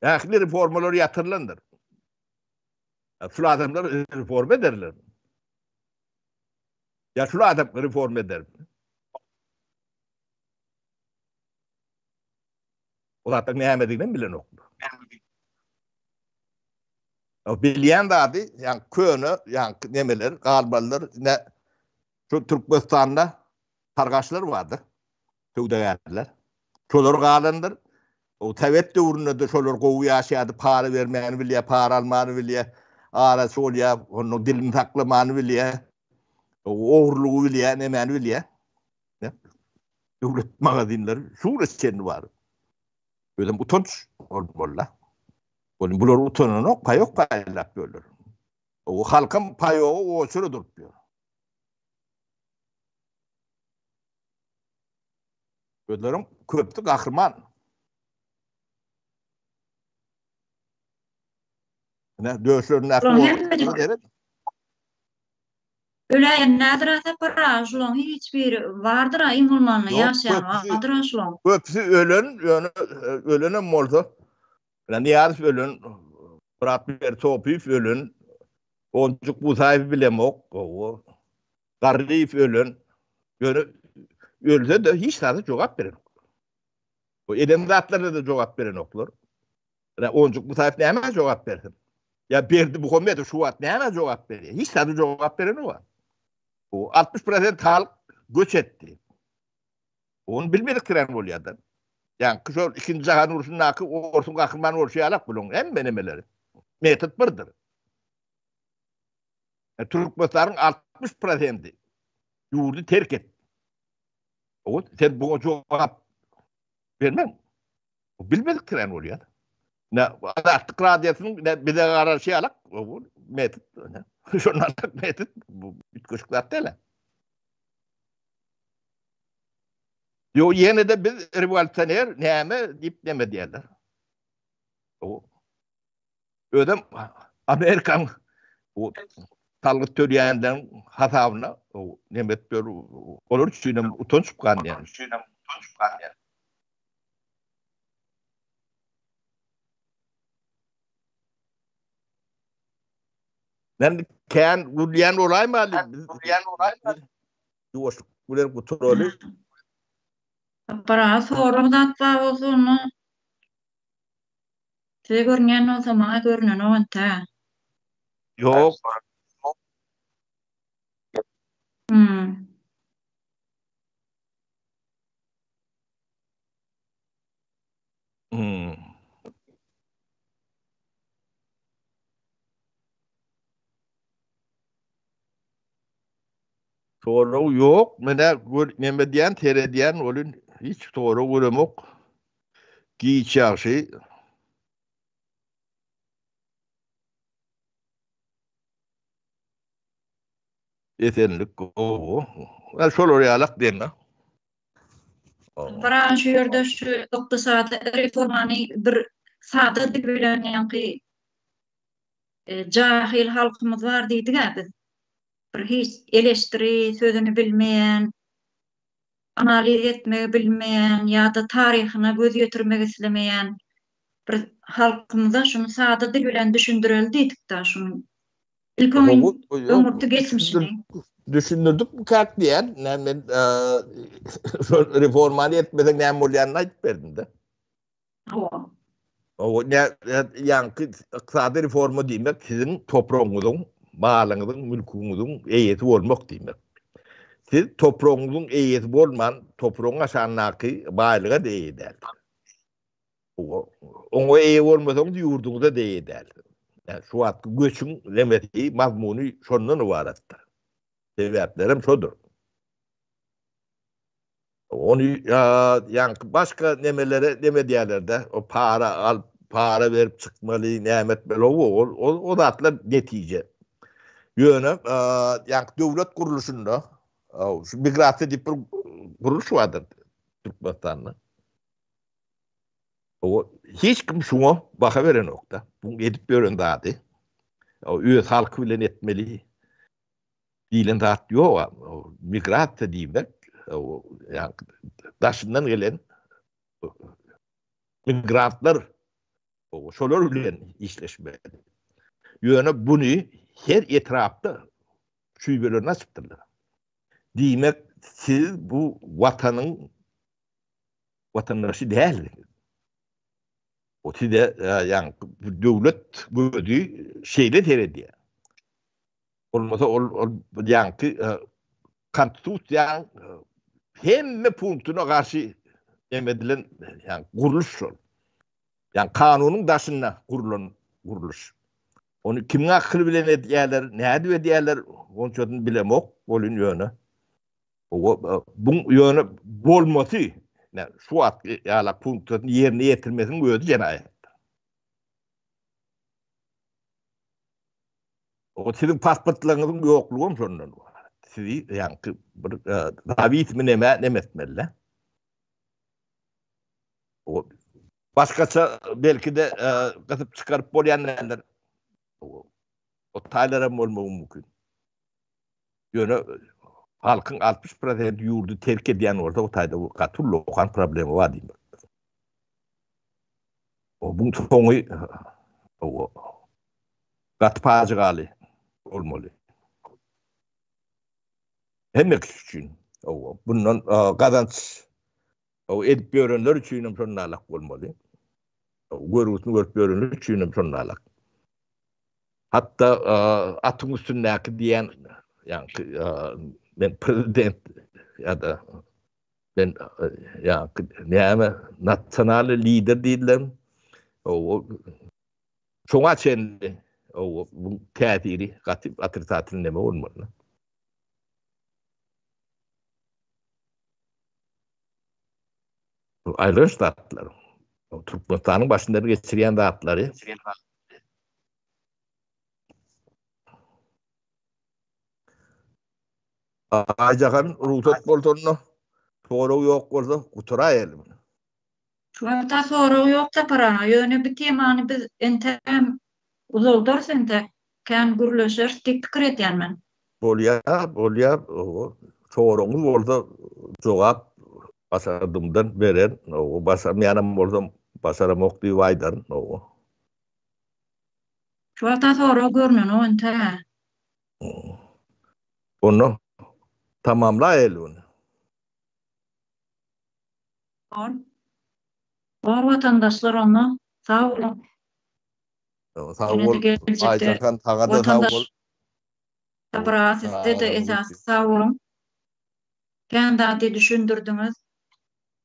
Ähli reformalar ýatyrylandyr. Şul adamlar reforma ederler. Ýa şul adam reforma eder. O zatlaryň nämedigini hem bilenoklar. O bilýän zady, ýa köne, ýa nemeler, galmalylar, ne şu Türkmenistanda targaşlar bardyr, söwdagärler. Şolar galandyr. O Sowet döwründe-de şolar gowy ýaşaýardy, para bermäni bilýär, para almany bilýär, araçy bolýar, onuň dilini saklamany bilýär, ogurlygy bilýär, nemäni bilýär. Döwlet magazinleri şu güne çenli bar. Özem utanç bolmaly. Ol bular utananok, paýok paýlap ýörler. O halkam paýogy oçura durup ýör. Özleriň köpüsi gahryman. Ine döşlerindäki
o Öläýen nädir-ä Sapar aga şulaň hiç biri bardyr-a iň bolmanda ýaşaýan bardyr-a şulaň.
Köpüsi ölen ýöne ölenem bolsa Nyýazow ölen Myratberdi Sopyýew ölen Onjuk Musaýewi bilemok Garryýew ölen ýöne ölse-de hiç zada jogap berenoklar. Bu eden zatlaryna-da jogap berenoklar. Ýa Onjuk Musaýew nämä jogap bersin? Ýa Berdimuhamedow şu wagt nämä jogap berýär? Hiç zada jogap berenok. Bu 60% halk göç etdi. Ony bilmedik kiren bolýar-da. Ýa şol ikinji jahan urşundaky orsuň gahryman bolşy ýalak bulaň hemme nemeleri. Metod birdir. Türkmenistanyň 60 prosenti ýurdy terk etdi. O sen buňa jogap bermeň. Bu bilmedik tren bolýar. Ne Azatlyk radiosynyň ne bize garaşy ýalak bu metod. Şondan metod bu üýtgeşik zat däl. Ýo ýene-de biz rewolýusioner näme diýip näme diýerler. O özem Amerikan bu. Salgyt töleýänleriň hasabyna neme edip ýör, olar üçin hem utanç galýar. Men kän gürleýän bolaýmaly. Ýuwaşlyk bilen gutaraly.
Sapar aga sorag zat bar bolsa onda size görünýän bolsa maňa görünenok entä.
Ýok.
Hmm.
Hmm. Sorag ýok. Menä gör neme diýen seredýän welin hiç sorag göremok. Giç ýagşy. Esenlik gowy. Şolar ýalak diýen-de.
Biran şu ýerde şu ykdysady reformany bir sada dil bilen ýaňky jahyl halkymyz bar diýdik-ä biz. Bir hiç eleşdiri sözüni bilmeýän, analiz etmegi bilmeýän ýa-da taryhyna göz ýetirmek islemeýän bir halkymyza şuny sada dil bilen düşündireli diýdik-dä şuny. Ilki öňürti geçmişini.
Düşündirdik bu kak diýen. Näme men şol reformany etmeseň näme bolýanyny aýdyp berdim-de.
Hawa.
Hawa, ne ýaňky ykdysady reforma diýmek siziň topragyňyzyň, malyňyzyň, mülküňiziň eýesi bolmak diýmek. Siz topragyňyzyň eýesi bolman, topragyň aşagyndaky baýlyga-da eýe dälsiňiz. Oňa eýe bolmasaňyz ýurduňyza-da eýe dälsiňiz. Şu wagtky göçüň nemesi, mazmuny şondan ybaratdyr. Sebäplerem şodur. Ony ýaňky başga nemelere neme diýerler-de, o para alyp, para berip çykmaly, näme etmeli, o o zatlar netije. Ýöne ýaňky döwlet gurluşynda şu migrasiýa diýip bir gurluş bardyr Türkmenistanda. O hiç kim şuňa baha berenok-da. Bu edip ýören zady. Öz halky bilen etmeli. Diýlen zat ýok. Migrasiýa diýmek, daşyndan gelen migrantlar şolar bilen işleşmeli. Ýöne buny her etrapda şubelerini açypdyrlar. Diýmek, siz bu watanyň watandaşy dälsiňiz. O size ýagny döwlet gözi şeýle seredýär. Bolmasa ol ol ýaňky konstitusiýanyň hemme punktuna garşy em edilen ýa gurluş şol. Ýa kanunyň daşynda gurlan gurluş. Ony kimiň akyly bilen edýärler, nädip edýärler, onçasyny bilemok, bolun ýöne. O bu ýöne bolmasy, şu wagt ýala punktlaryny ýerine ýetirmesiniň özi jenaýat. O siziň pasportlaryňyzyň ýoklugam şondan ybarat. Sizi ýaňky bir zawismi neme neme etmeli. O başgaça belki-de gysyp çykaryp bolýan däldir. O taýlaram bolmagy mümkin. Ýöne halkyň 60 prosenti ýurdy terk edýän bolsa, o taýda bu gaty ullakan problema bar diýmek. O bu soňy o gaty pajygaly bolmaly. Hemme kişi üçin. O bundan gazanç o edip ýörenler üçin hem şonda bolmaly. Görgüsini görüp ýörenler üçin hem şonda Hatda atyň üstündäki diýen, ýaňky men prezident ýa-da men ýaňky näme nasional lider diýdiler. O şoňa çenli o bu täsiri gaty otrisatel neme bolmaly. Bu aýryş zatlar. Türkmenistanyň başyndan geçirýän zatlary. Aýjahan rugsat bolsa onda sorag ýok bolsa gutaraýaly muny.
Şu wagta sorag ýok Sapar aga, ýöne bu temany biz entägem uzaldarys entäk. Kän gürleşeris diýip pikir edýän men.
Bolýa, bolýa. Soragyňyz bolsa jogap başardygymdan bererin. Başarmaýanam bolsam başaramok diýip aýdaryn.
Şu wagta sorag görnenok entä.
Onda tamamlaýaly ony.
Bor. Bor watandaşlar onda sag boluň.
Sag bol. Aýjahan saňa-da sag bol.
Sapar aga sizde-de esasy sag boluň. Kän zady düşündirdiňiz.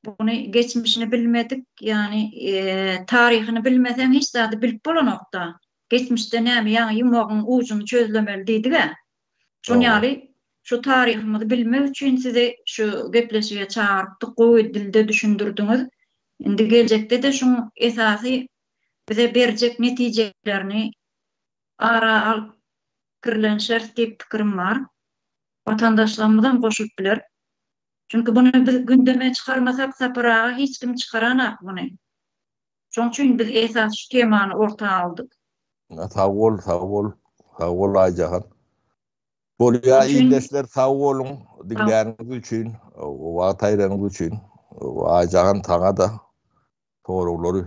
Buny geçmişini bilmedik, ýagny taryhyny bilmeseň hiç zady bilip bolanokda. Geçmişde näme ýaňy ýumagyň ujuny çözlemeli diýdigä. Şon ýaly şu taryhymyzy bilmek üçin sizi şu gepleşige çagyrypdyk, gowy dilde düşündirdiňiz. Indi geljekde-de şuň esasy bize berjek netijelerini ara alyp pikirlenşeris diýip pikirim bar. Watandaşlarymyzam goşulyp biler. Çünki buny biz gündeme çykarmasak Sapar aga hiç kim çykaranak muny. Şoň üçin biz esasy şu temany orta aldyk.
Sag bol, sag bol. Sag bol Aýjahan. Bolýa ildeşler sag boluň diňläniňiz üçin, wagt aýyranyňyz üçin. Aýjahan saňa-da soraglary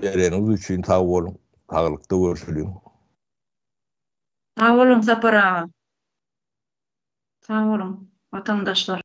bereniňiz üçin sag boluň. Saglykda görşeliň.
Sag boluň Sapar aga. Sag boluň watandaşlar.